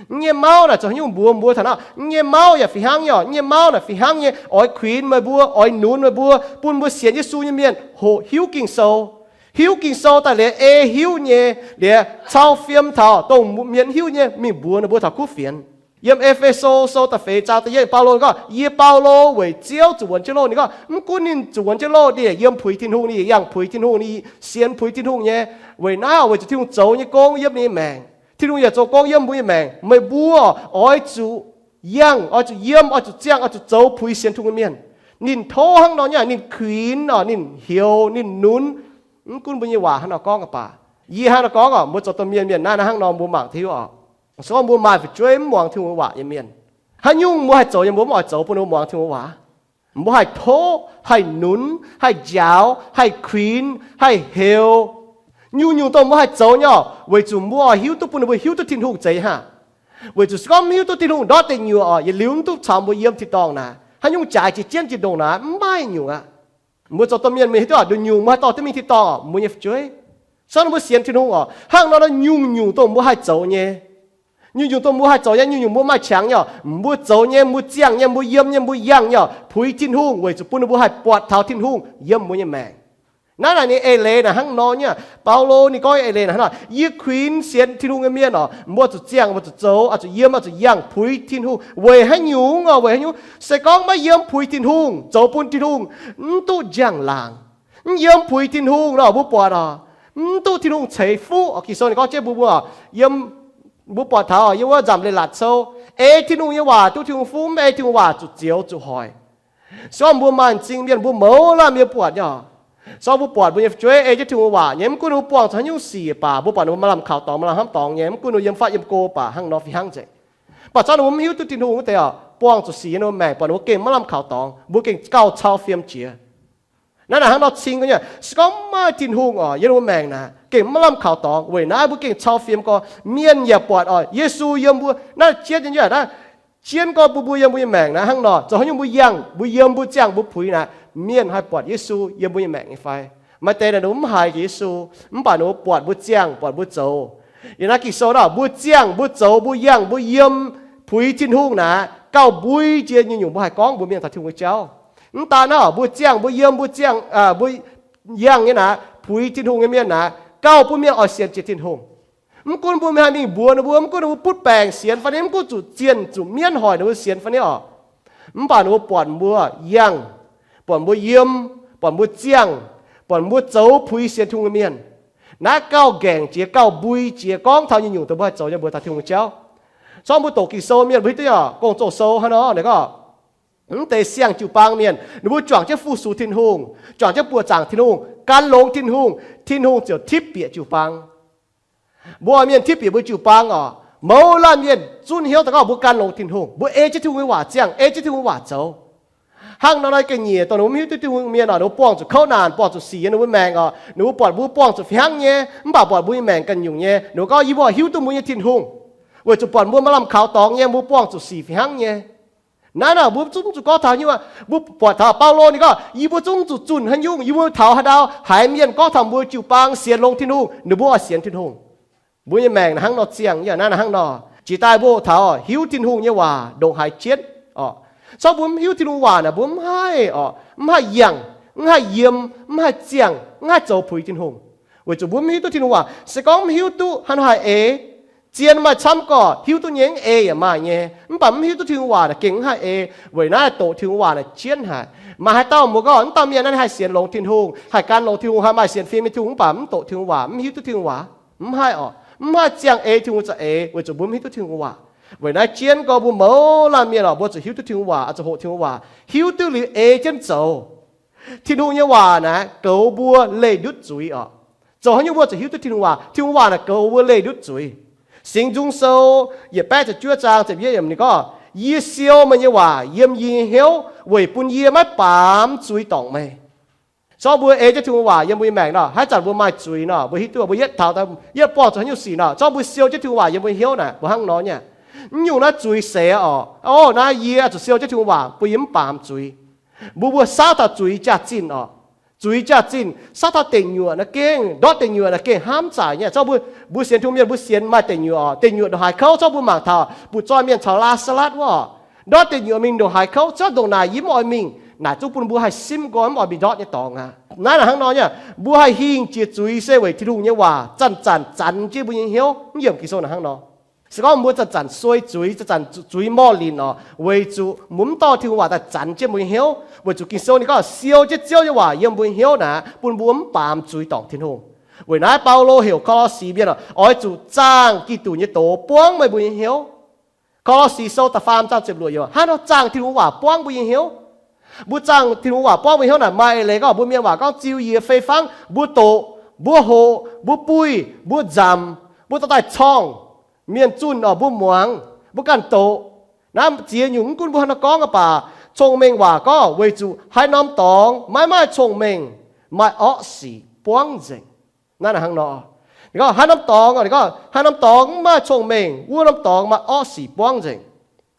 Nyei mauv naaic zoux haaix nyungc mbuox mbuo taux naaiv, nyei mauv yaac fih hnangv nyei, nyei mauv naaic fih hnangv nyei oix kuinx meih mbuo, oix nunz meih mbuo, bun mbuo sienx Yesu nyei mienh hoqc hiuv Ging-Sou. Hiuv Ging-Sou daaih liuz ei hiuv nyei, liuz cau fiem taux dongh mienh hiuv nyei mingh mbuox ninh mbuo taux kuv fienx. Yiem E^fe^so Sou da'feix zaang da'yietv, Baulo gorngv, yie Baulo weic Ziouv zuqc wuonx jienv loh. Ninh gorngv mv gunv ninh zuqc wuonx jienv loh, ninh yiem puix Tin-Hungh, ninh yangh puix Tin-Hungh, ninh sienx puix Tin-Hungh nyei. Weic naaiv weic zuqc Tin-Hungh zoux nyei gong yiem ninh nyei maengc. Tin-Hungh yaac zoux gong yiem mbuo nyei maengc. Meih mbuo oix zuqc yangh, oix zuqc yiem, oix zuqc ziangh, oix zuqc zoux puix sienx Tin-Hungh nyei mienh. Ninh tov hnangv nor nyei, ninh kuinx oc, ninh heuc, ninh nunz. Mv gunv mbuo nyei waac hnangv nor gorngv baac, yie hnangv nor gorngv oc, mbuo zoux domh mienh mienh naaiv hnangv nor mbuo mangc tiuv oc. Se gorngv mbuo maaih fu'jueiv mv muangx Tin-Hungh waac nyei mienh, haaix nyungc mbuo haih zoux nyei mbuo mv oix zoux bun ninh mbuo muangx Tin-Hungh waac. Mbuo haih tov, haih nunz, haih njaaux, haih kuinx, haih heuc. Nyungc-nyungc dongh mbuo haih zoux nyei oc, weic zuqc mbuo oix hiuv duqv bun ninh mbuo hiuv duqv Tin-Hungh zeiz hnangv. Weic zuqc se gorngv mv hiuv duqv Tin-Hungh ndortv deic nyuoqc oc, yietc liuz mv duqv caux mbuo yiem tin-dorngh naaic. Haaix nyungc jaaix jiex jienv jiex ndongc naaic, mv maaih nyungc aqv. Mbuo zoux domh mienh mienh hiuv duqv oc, nyungc-nyungc mbuo haih dorh duqv mingh tin-dorngh oc, mbuo nyei fu'jueiv. Se gorngv mbuo sienx Tin-Hungh oc, hnangv nor nyungc-nyungc dongh mbuo haih zoux nyei, nyungc-nyungc dongh mbuo haih zoux nyei, nyungc-nyungc mbuo maaih qangx nyei oc, mbuo zoux nyei, mbuo ziangh nyei, mbuo yiem nyei, mbuo yangh nyei oc, puix Tin-Hungh weic zuqc bun ninh mbuo haih buatc taux Tin-Hungh yiem mbuo nyei maengc. Naaiv naaic ninh eix leiz naaic hnangv nor nyei. Baulo ninh gorngv eix leiz naaic hnangv nor, yie kuinx sienx Tin-Hungh nyei mienh oc, mbuo zuqc ziangh, mbuo zuqc zoux, oix zuqc yiem, oix zuqc yangh puix Tin-Hungh. Weic haaix nyungc oc? Weic haaix nyungc? Se gorngv maiv yiem puix Tin-Hungh, zoux bun Tin-Hungh mv duqv njang-laangc. Mv yiem puix Tin-Hungh nor, mbuo buatc oc, mv duqv Tin-Hungh ceix fuqv oc. Ging-Sou ninh gorngv jienv mbuo, mbuo yiem, mbuo buatc taux yiem wuov Nzamc Leiz-Latc Sou, ei Tin-Hungh nyei waac duqv Tin-Hungh fuqv, mv ei Tin-Hungh waac zuqc zioux zuqc hoic. Se gorngv mbuo maaih m'zing mienh, mbuo mouz laanh mienh buatc nyei oc. Se gorngv mbuo buatc mbuo nyei fu'jueiv ei jienv Tin-Hungh waac nyei, mv gunv ninh mbuo buangh zuqc haaix nyungc sic baac, mbuo buatc ninh mbuo maaih lamh kaux dorngx, maaih lamh hnamv dorngx nyei, mv gunv ninh mbuo yiem fatv yiem go baac, hnangv nor fih hnangv nzengc. Mv baac se gorngv ninh mbuo mv hiuv duqv Tin-Hungh wuov deix oc, buangh zuqc sic nyei ninh mbuo maengc, buatc ninh mbuo gengh maaih lamh kaux dorngx, mbuo gengh gauh cau fiem jiex. Naaiv naaic hnangv nor cing nyei. Se gorngv maiv maaih Tin-Hungh oc, yiem mbuo maengc naaic gengh maiv lamh kaux dorngx. Weic naaiv mbuo gengh cau fiem gorx, mienh yaac buatc oc, Yesu yiem mbuo naaiv jienv nyei, naaiv jienv gorx bun mbuo yiem mbuo nyei maengc naaiv hnangv nor. Zoux haaix nyungc mbuo yangh, mbuo yiem, mbuo ziangh, mbuo puix naaic, mienh haih buatc Yesu yiem mbuo nyei maengc nyei fai? Maaih deix naaic ninh mbuo mv haiz Yesu, mv baac ninh mbuo buatc mbuo ziangh, buatc mbuo zoux. Yiem naaiv Ging-Sou naaic, mbuo ziangh, mbuo zoux, mbuo yangh, mbuo yiem, puix Tin-Hungh naaic, gauh mbui jiex nyungc-nyungc mbuo haih gorngv mbuox mienh taux Tin-Hungh nyei jauv. Mv daan naaic, mbuo ziangh, mbuo yiem, mbuo ziangh, mbuo yangh nyei naaic, puix Tin-Hungh nyei mienh naaic, gauh bun mienh oix sienx jiex Tin-Hungh. Mv gunv mbuo mingh haaix mingh mbuox ninh mbuo, mv gunv ninh mbuo butv baengc sienx fai ni, mv gunv zuqc zienh zuqc mienv hoic ninh mbuo sienx fai ni oc, mv baac ninh mbuo buatc mbuo yangh, buatc mbuo yiem, buatc mbuo ziangh, buatc mbuo zoux puix sienx Tin-Hungh nyei mienh, naaiv gauh nqaengc jiex, gauh mbui jiex gorngv taux nyungc-nyungc dongh mbuo haih zoux nyei mbuox taux Tin-Hungh nyei jauv. Zorqv mbuo doqc Ging-Sou mienh mbuo hiuv duqv oc, Gong-Zoh sou hnangv nor, ninh gorngv mv deix siang-jiu-baang mienh ninh mbuo juangc jienv fu-sux Tin-Hungh, juangc jienv buoqc zaangc Tin-Hungh, gan longx Tin-Hungh, Tin-Hungh ziouc tipv bieqc jiu-baang. Mbuo oix mienh tipv bieqc mbuo jiu-baang oc. Mouz laanh mienh zunv hnyouv daaih gorngv mbuo gan longx Tin-Hungh, mbuo ei jienv Tin-Hungh nyei waac ziangh, ei jienv Tin-Hungh waac zoux. Hnangv nor naaiv ga'nyiec dongh ninh mbuo mv hiuv duqv Tin-Hungh mienh oc, ninh mbuo buangh zuqc kouv naanc, buangh zuqc sic yiem ninh mbuo maengc oc, ninh mbuo buatc mbuo buangh zuqc fih hnangv nyei, mv baac buatc mbuo nyei maengc ganh nyungc nyei, ninh mbuo gorngv, yie mbuo hiuv duqv mbuo nyei Tin-Hungh, weic zuqc buatc mbuo maaih lamh kaux dorngx nyei, mbuo buangh zuqc sic fih hnangv nyei. Naaiv naaic mbuo zungv zuqc gorngv taux nyei, mbuo buatc taux Baulo ninh gorngv, yie mbuo zungv zuqc zunh haaix nyungc, yie mbuo taux haaix ndau haiz mienh gorngv taux mbuo jiu-baang sienx longx Tin-Hungh, ninh mbuo oix sienx Tin-Hungh. Mbuo nyei maengc naaiv hnangv nor ziangh, yie naaiv naaiv hnangv nor. Jiex daaih mbuo hoqc taux hiuv Tin-Hungh nyei waac ndongc haaix jienv oc. Zorqv mbuo mv hiuv Tin-Hungh waac naaic, mbuo mv haih oc, mv haih yangh, mv haih yiem, mv haih ziangh, mv haih zoux puix Tin-Hungh, weic zuqc mbuo mv hiuv duqv Tin-Hungh waac. Se gorngv mv hiuv duqv hnangv haaix eix, zien maaih camv gorqv, hiuv duqv nyei mv ei yaac maaih nyei, mv baac mv hiuv duqv Tin-Hungh waac naaic gengh mv haih eix. Weic naaiv doqc Tin-Hungh waac naaic jienv haic. Maaih haaix dauh mbuo gorngv, mv dauh mienh naaiv haih sienx longx Tin-Hungh, haih gan longx Tin-Hungh, haih maaih sienx fim nyei Tin-Hungh, mv baac mv doqc Tin-Hungh waac, mv hiuv duqv Tin-Hungh waac, mv haih oc, mv haih ziangh eix Tin-Hungh za'eix, weic zuqc mbuo mv hiuv duqv Tin-Hungh waac. Weic naaiv jienv gorx mbuo mouz laanh mienh oc, mbuo zuqc hiuv duqv Tin-Hungh waac, oix zuqc hoqc Tin-Hungh waac, hiuv duqv liuz ei jienv zoux. Tin-Hungh nyei waac naaic goux mbuo leih ndutv zuiz oc. Zoux haaix nyungc mbuo zuqc hiuv duqv Tin-Hungh waac? Tin-Hungh waac naaic goux mbuo leih ndutv zuiz. Singx Nzung Sou yietc baeqv ziepc juov zaang ziepc yietv yiemc ninh gorngv, yie siou meih nyei waac yiem yie nyei hnyouv weic bun yie maiv baamz zuiz dorngc meih. Zorqv mbuo ei jienv Tin-Hungh waac yiem mbuo nyei maengc nor, haaix zanc mbuo maaih zuiz nor, mbuo hiuv duqv mbuo yietv taux, yietv buangh zuqc haaix nyungc sic nor, zorqv mbuo siou jienv Tin-Hungh waac yiem mbuo hnyouv naaic, mbuo hnangv nor nyei. Mv nyungc naaiv zuiz seix oc. Oc, naaiv yie zuqc siou jienv Tin-Hungh waac bun yie mv baamz zuiz. Mbuo mbuo saauv taux zuiz jaax-zinh oc. Zuiz jaax-zinh saauv taux deic nyuoqc naaiv gengh, ndortv deic nyuoqc naaic gengh hnamv zaic nyei. Zorqv mbuo, mbuo sienx Tin-Hungh mienh mbuo sienx maaih deic nyuoqc oc. Deic nyuoqc ndongc haaix kouv, zorqv mbuo mangc taux mbu'zoi mienh caux Laa^saa^latv wuov oc, ndortv deic nyuoqc mingh ndongc haaix kouv, zorqv ndongc naaic yie mv oix mingh naaic, zungv bun mbuo haih simv nqoi mv oix mingh ndortv nyei dorngx aqv. Naaiv naaic hnangv nor nyei, mbuo haih hingh jiex zuiz se weic Tin-Hungh nyei waac zanc-zanc zanx jienv mbuo nyei hnyouv. Mv yiemc Ging-Sou naaic hnangv nor. Se gorngv mbuo zanc-zanc suei zuiz, zanc-zanc zuiz morh linc oc, weic zuqc mbuo mv dorh Tin-Hungh waac daaih zanx jienv mbuo nyei hnyouv. Weic zuqc Ging-Sou ninh gorngv siou jienv Ziouv nyei waac yiem mbuo hnyouv naaic, bun mbuo mv baamz zuiz dorngc Tin-Hungh. Weic naaiv Baulo heuc Ko^lo^si mienh oc, oix zuqc zaangh Giduc nyei doz buangv meih mbuo nyei hnyouv. Ko^lo^si Sou da'faam zaang ziepc luoqc yiemc, hnangv nor zaangh Tin-Hungh waac buangv mbuo nyei hnyouv. Mbuo zaangh Tin-Hungh waac buangv mbuo hnyouv naaic, maaih eix leiz gorngv mbuo mienh waac gorngv ziux yie fei fangv, mbuo doqc, mbuo hoqc, mbuo buih, mbuo nzamc, mbuo dorh daaih corngh, mienh zunh oc, mbuo muangx, mbuo ganh doqc. Naaiv ziex nyungc mv gunv mbuo haaix nor gorngv aqv baac, cong-mengh waac gorngv weic zuqc haaix norm dorngx maiv maaih cong-mengh, maaih orqv sic buangv nzengc. Naaiv hnangv nor, ninh gorngv haaix norm dorngx, ninh gorngv haaix norm dorngx mv maaih cong-mengh, wuov norm dorngx maaih orqv sic buangv nzengc.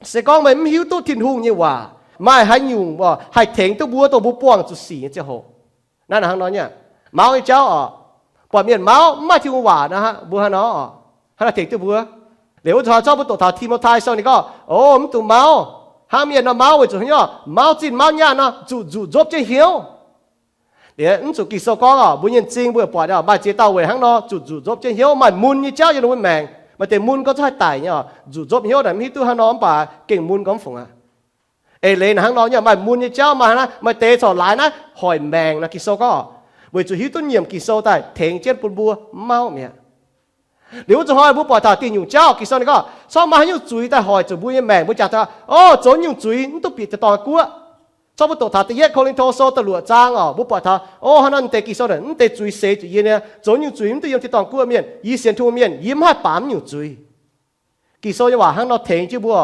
Se gorngv meih mv hiuv duqv Tin-Hungh nyei waac, maaih haaix nyungc haih tengx duqv mbuo dongh mbuo buangh zuqc sic nyei ziangh hoc? Naaiv hnangv nor nyei, mauv nyei jauv oc. Buatc mienh mauv mv maaih Tin-Hungh waac nor, mbuo hnangv nor, hnangv nor tengx duqv mbuo? Liuz wuov zanc zorqv mbuo doqc taux Ti^mo^tai Sou ninh gorngv, o, mv dungx mauv. Hnangv mienh nor mauv weic zuqc haaix nyungc? Mauv zinh mauv nyaanh nor, zuqc nzuqc nzopv jienv hnyouv. Liuz mv zuqc Ging-Sou gorngv oc, mbuo nyei m'zing mbuo buatc oc, maaih ziex dauh weic hnangv nor zuqc nzuqc nzopv jienv hnyouv, maaih mun nyei jauv yiem ninh mbuo maengc. Maaih deix mun gorngv zungv haih daic nyei oc, nzuqc nzopv hnyouv naaic mv hiuv duqv haaix nor mv baac gengh mun gorngv fungc aqv. Eix leiz naaic hnangv nor nyei, maaih mun nyei jauv, maaih hnangv, maaih deix corc laaix naaiv hoic maengc nor, Ging-Sou gorngv, weic zuqc hiuv duqv nyiemc Ging-Sou daaih tengx jienv bun mbuo mv mauv mi'aqv. Liuz wuov zanc hnoi mbuo buatc taux dieh nyungc jauv, Ging-Sou ninh gorngv, corc maaih haaix nyungc zuiz daaih hoic zuqc mbuo nyei maengc, mbuo jangx taux, o, zoux nyungc zuiz mv duqv bieqc tin-dorngh guoqv. Corc mbuo doqc taux da'yietv Ko^lin^to Sou da'luoqc zaang oc, mbuo buatc taux, o, hnangv nor naaiv deix Ging-Sou naaic, mv deix zuiz seix zuqc yie nyei, zoux nyungc zuiz mv duqv yiem tin-dorngh guoqv mienh, yie sienx Tin-Hungh mienh, yie mv haih baamz mv nyungc zuiz. Ging-Sou nyei waac hnangv nor tengx jienv mbuo.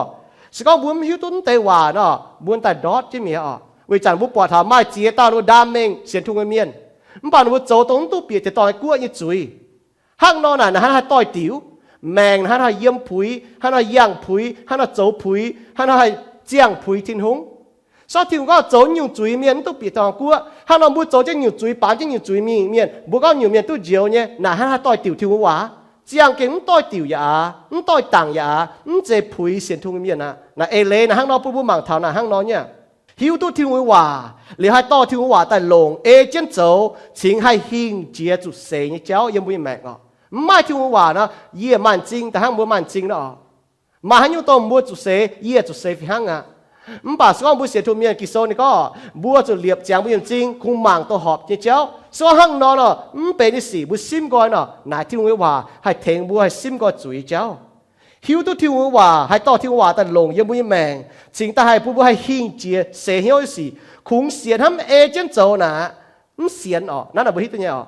Se gorngv mbuo mv hiuv duqv mv deix waac nor, mbuo daaih ndortv jienv mi'aqv oc. Weic zanc mbuo buatc taux maaih ziex dauh ninh mbuo ndaam mengh sienx Tin-Hungh nyei mienh, mv baac ninh mbuo zoux dongh mv duqv bieqc deix dorngx nyei guoqv nyei zuiz. Hnangv nor naaic, naaic hnangv haaix doix-diuc? Maengc naaic hnangv haaix yiem puix, hnangv haaix yangh puix, hnangv haaix zoux puix, hnangv haaix ziangh puix Tin-Hungh. Sortv Tin-Hungh gorngv zoux nyungc zuiz mienh mv duqv bieqc dorngx nyei guoqv. Hnangv nor mbuo zoux jienv nyungc zuiz, baamz jienv nyungc zuiz mingh mienh, mbuo gorngv nyungc mienh duqv njoux nyei, naaic hnangv haaix doix-diuc Tin-Hungh nyei waac? Ziangh gengh mv doix-diuc yaac aav, mv doix-dangc yaac aav, mv zeiz puix sienx Tin-Hungh nyei mienh aqv. Naaic eix leiz naaic hnangv nor, bun mbuo mangc taux naaic hnangv nor nyei. Hiuv duqv Tin-Hungh nyei waac liuz haih dorh Tin-Hungh nyei waac daaih longc ei jienv zoux, cingx haih hingh jiex zuqc seix nyei jauv yiem mbuo nyei maengc oc. Mv maaih Tin-Hungh nyei waac nor, yie maaih m'zing daaih hnangv mbuo maaih m'zing nor. Maaih haaix nyungc dorh mbuo zuqc seix, yie zuqc seix fih hnangv aqv. Mv baac se gorngv mbuo sienx Tin-Hungh mienh, Ging-Sou ninh gorngv mbuo zuqc liepc ziangx mbuo nyei m'zing kungx mangc duqv horpc nyei jauv. Se gorngv hnangv nor nor, mv benx nyei sic mbuo simv nqoi nor, naaic Tin-Hungh nyei waac haih tengx mbuo haih simv nqoi zuiz nyei jauv. Hiuv duqv Tin-Hungh nyei waac haih dorh Tin-Hungh waac daaih longc yiem mbuo nyei maengc, cingx daaih haih bun mbuo haih hingh jiex seix hnyouv nyei sic. Kungx sienx hnangv mv ei jienv zoux naaic, mv sienx oc. Naaiv naaic mbuo hiuv duqv nyei oc.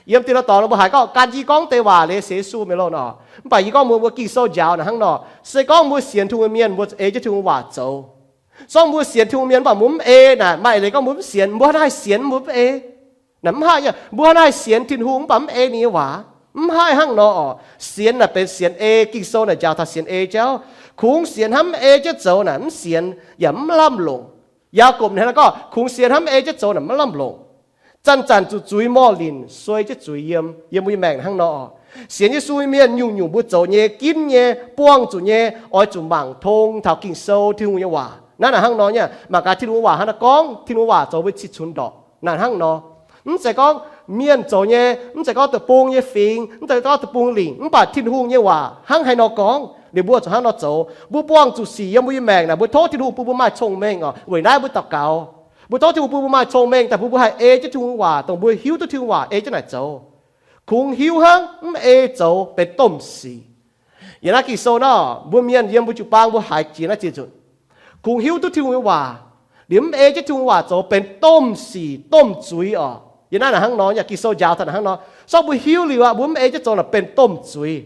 Yiem dinh lorh dorngx nor mbuo haiz gorngv gan yie gorngv deix waac leiz sienx Yesu mi'aqv loh nor. Mv baac yie gorngv mbuo, mbuo Ging-Sou njaaux naaic hnangv nor, se gorngv mbuo sienx Tin-Hungh mienh, mbuo ei jienv Tin-Hungh waac zoux. Se gorngv mbuo sienx Tin-Hungh mienh mv baac mbuo mv ei naaic, maaih eix leiz gorngv mbuo mv sienx, mbuo hnangv haaix sienx mbuo mv ei? Naaic mv haih nyei, mbuo hnangv haaix sienx Tin-Hungh mv baac mv ei ninh nyei waac? Mv haih hnangv nor oc. Sienx naaic benx sienx ei. Ging-Sou naaic njaaux taux sienx ei jauv. Kungx sienx hnangv mv ei jienv zoux naaic mv sienx yaac mv lamh longc. Yaagorpc ninh hnangv gorngv kungx sienx hnangv mv ei jienv zoux naaic mv lamh longc. Zanc-zanc zuqc zuiz morh linc suei jienv zuiz yiem, yiem mbuo nyei maengc hnangv nor. Sienx Yesu nyei mienh nyungc-nyungc mbuo zoux nyei, ginv nyei, buangh zuqc nyei, oix zuqc mangc tong taux Ging-Sou, Tin-Hungh nyei waac. Naaiv naaic hnangv nor nyei. Mangc gaax Tin-Hungh waac hnangv naaiv gorngv, Tin-Hungh waac zoux mbuo cih cunx ndorqc. Naaic hnangv nor. Mv zeiz gorngv mienh zoux nyei, mv zeiz gorngv deic-bung nyei fingx, mv zeiz gorngv deic-bung lingc, mv baac Tin-Hungh nyei waac hnangv haaix nor gorngv, liuz mbuo zuqc hnangv nor zoux. Mbuo buangh zuqc sic yiem mbuo nyei maengc naaic, mbuo tov Tin-Hungh bun mbuo maaih cong-mengh oc. Weic naaiv mbuo daux gaux, mbuo tov Tin-Hungh bun mbuo maaih cong-mengh daaih bun mbuo haih ei jienv Tin-Hungh waac, dongh mbuo hiuv duqv Tin-Hungh waac ei jienv naaic zoux. Kungx hiuv hnangv mv ei zoux benx domh sic. Yiem naaiv Ging-Sou nor, mbuo mienh yiem mbuo jiu-baang mbuo haiz jiex naaiv ziex nzunc, kungx hiuv duqv Tin-Hungh nyei waac liuz mv ei jienv Tin-Hungh waac zoux benx domh sic domh zuiz oc. Yiem naaiv naaic hnangv nor nyei. Ging-Sou njaaux taux naaic hnangv nor. Se gorngv mbuo hiuv liuz aqv, mbuo mv ei jienv zoux naaic benx domh zuiz.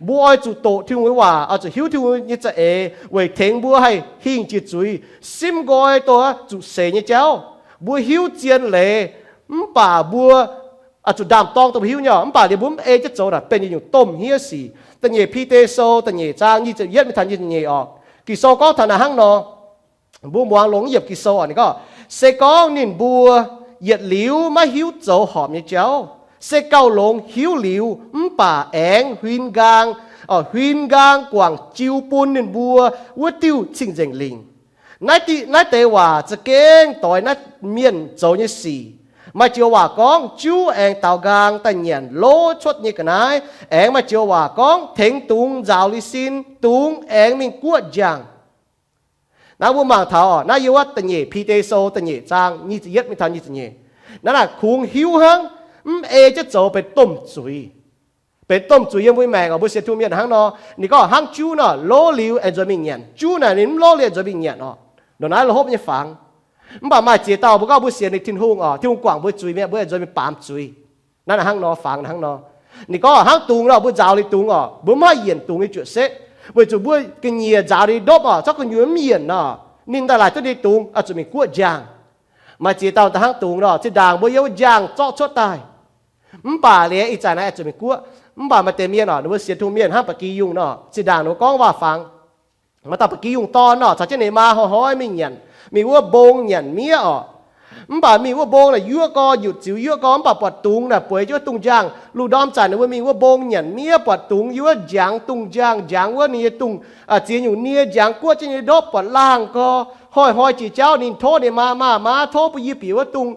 Mbuo oix zuqc doqc Tin-Hungh nyei waac, oix zuqc hiuv Tin-Hungh nyei za'eix weic tengx mbuo haih hingh jiex zuiz, simv nqoi dongh zuqc seix nyei jauv. Mbuo hiuv zien leiz, mv baac mbuo zuqc ndaam-dorng dongh mbuo hiuv nyei oc. Mv baac liuz mbuo mv ei jienv zoux naaic benx yietc nyungc domh hniev sic. Da'nyeic Bide Sou da'nyeic zaang nyic ziepc yietv mingh taux nyic ziepc nyeic oc. Ging-Sou gorngv taux naaic hnangv nor. Mbuo muangx longx yiemc Ging-Sou oc. Ninh gorngv, se gorngv ninh mbuo yietc liuz maiv hiuv zoux horpc nyei jauv, se gauh longx hiuv liuz mv baac aengx huin nqaang, huin nqaang guangc jiu bun ninh mbuo wuov diuh Cing-Nzengc Lingc. Naaiv di, naaiv deix waac za'gengh doix naaiv mienh zoux nyei sic. Maaih joux waac gorngv, juv aengx daaux nqaang daaih nyanc lov cuotv nyei ga'naaiv. Aengx maaih joux waac gorngv, tengx dungz nzaaux li sin, dungz aengx mingh guoqv njang. Naaiv mbuo mangc taux oc, naaiv yiem wuov da'nyeic Bide Sou da'nyeic zaang nyic ziepc yietv mingh taux nyic ziepc nyeic. Naaiv naaic kungx hiuv hnangv, mv ei jienv zoux benx domh zuiz. Benx domh zuiz yiem mbuo nyei maengc oc. Mbuo sienx Tin-Hungh mienh hnangv nor, ninh gorngv hnangv juv nor, lov liuz aengx nzuonx mingh nyanc. Juv naaic ninh mv lov liuz aengx nzuonx mingh nyanc oc. Ndongc naaiv la'hopv nyei fangx. Mv baac maaih ziex dauh mbuo gorngv mbuo sienx ninh Tin-Hungh oc, Tin-Hungh guangc mbuo zuiz mi'aqv, mbuo aengx nzuonx mingh baamz zuiz. Naaiv naaic hnangv nor, fangx hnangv nor. Ninh gorngv hnangv dungz nor, mbuo nzaaux liuz dungz oc, mbuo mv haih yienc dungz nyei juoqc setv, weic zuqc mbuo ga'nyiec nzaaux ninh ndopv oc, zorqv gu'nyuoz mv yienc nor, ninh daaih laaic duqv ninh dungz, oix zuqc mingh guoqv njang. Maaih ziex dauh daaih hnangv dungz nor, zinh ndaangc mbuo yiem wuov njang zorqv cuotv daaih. Mv baac liuz ih zanc naaiv oix zuqc mingh guoqv. Mv baac maaih deix mienh oc, ninh mbuo sienx Tin-Hungh mienh hnangv ba'gi yungh nor, zinh ndaangc ninh mbuo gorngv waac-fangx. Maaih dauh ba'gi yungh dorn nor, caux jienv ninh maa hnoi-hnoi mingh nyanc, mingh wuov mbong nyanc miev oc. Mv baac mingh wuov mbong naaic yuoqv gorx, nyutc ziux yuoqv gorx, mv baac buatc dungz naaic bueix jienv wuov dungz njang. Lungh ndorm zanc ninh mbuo mingh wuov mbong nyanc miev, buatc dungz yiem wuov njangx dungz njang, njangx wuov ninh nyei dungz, ziex nyungc nie njangx guoqv jienv nyei ndopv buatc laangh gorx. Hnoi-hnoi jiex jauv ninh tov ninh maa, Maa, maa, tov bun yie bieqc wuov dungz,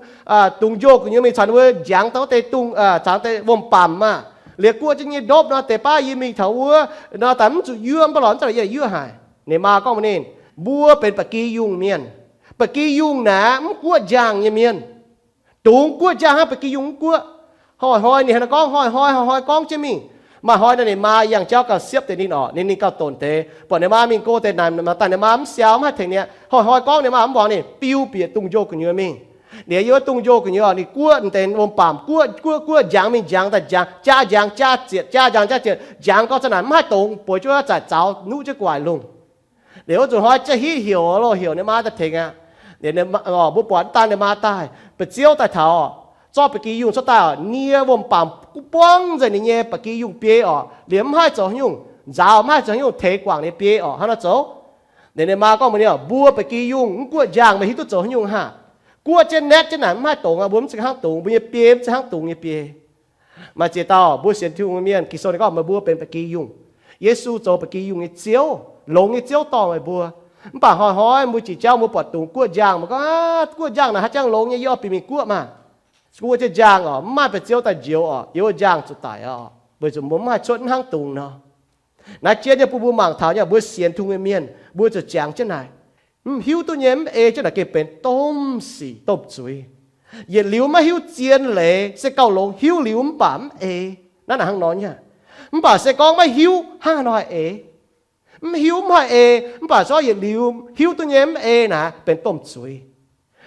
dungz njoh gu'nyuoz mingh caux ninh mbuo njangx daaih wuov deix dungz, caux deix wuom-bamc maah. Liuz guoqv jienv nyei ndopv nor, deix baav yie mingh taux wuov nor, daaih mv zuqc yuoqv, mv baac lorz mv zauh yie yuoqv haic. Ninh maa gorngv mbuox ninh, mbuo benx ba'gi yungh mienh. Ba'gi yungh naaic mv guoqv njang nyei mienh. Dungz guoqv njang hnangv, ba'gi yungh mv guoqv. Hnoi-hnoi ninh haaix nor gorngv, hnoi-hnoi, hnoi-hnoi gorngv jienv mingh. Maaih hnoi nor ninh maa yangh jauv gauh siepv deix ninh oc, ninh, ninh gauh donx deix. Buatc ninh maa mingh go deix naaic, daaih ninh maa mv siau, mv haih tengx ninh aqv. Hnoi-hnoi gorngv ninh maa mv muangx ninh, biu bieqc dungz njoh gu'nyuoz mingh. Liuz yiem wuov dungz njoh gu'nyuoz ninh guoqv deix wuom-bamc, guoqv, guoqv, guoqv, njangx mingh njangx daaih njangx, jaa njangx jaa zietc, jaa njangx jaa zietc, njangx gorngv za'naaic mv haih dongz, bueix jienv wuov zaaic zaux nuqv jienv gu'waaic lungh. Liuz wuov zuqc hnoi za'hiuv heuc loh, heuc ninh maa daaih tengx aqv. Mbuo buatc daaih ninh maa daaih, ba'ziouv daaih taux, zorqv ba'gi yungh cuotv daaih oc, nie wuom-baamc gu buangv nzengc ninh nyei ba'gi yungh biei oc, liemh mv haih zoux haaix nyungc, nzaaux mv haih zoux haaix nyungc, teix guangc ninh biei oc, hnangv nor zoux. Ninh maa gorngv mbuox ninh, mbuo ba'gi yungh mv guoqv njang, meih hiuv duqv zoux haaix nyungc haah? Guoqv jienv naetv jienv naaic, mv haih dongz aqv, mbuo mv zeiz hnangv dungz, mbuo nyei biei mv zeiz hnangv dungz nyei biei. Maaih ziex dauh mbuo sienx Tin-Hungh nyei mienh, Ging-Sou ninh gorngv meih mbuo benx ba'gi yungh. Yesu zoux ba'gi yungh nyei Ziouv, longx nyei Ziouv dorh meih mbuo. Mv baac hnoi-hnoi mbuo jiex jauv mbuo buatc dungz guoqv njang, mbuo gorngv, Aav, guoqv njang naaic haaix jangx longx nyei, yie oix bieqc mingh guoqv maah! Guoqv jienv njang oc, mv maaih ba'ziouv daaih njoux oc, yiem wuov njang zuqc daic oc, weic zuqc mbuo mv haih cuotv hnangv dungz nor. Naaiv jienv nyei bun mbuo mangc taux nyei, mbuo sienx Tin-Hungh nyei mienh mbuo zuqc jangx jienv naaic, mv hiuv duqv nyei mv ei jienv naaic gengh benx domh sic domh zuiz. Yietc liuz maiv hiuv zien leiz se gauh longx, hiuv liuz mv baac mv ei. Naaiv naaic hnangv nor nyei. Mv baac se gorngv maiv hiuv hnangv haaix nor haih eix? Mv hiuv mv haih ei, mv baac se gorngv yietc liuz hiuv duqv nyei mv ei naaic benx domh zuiz.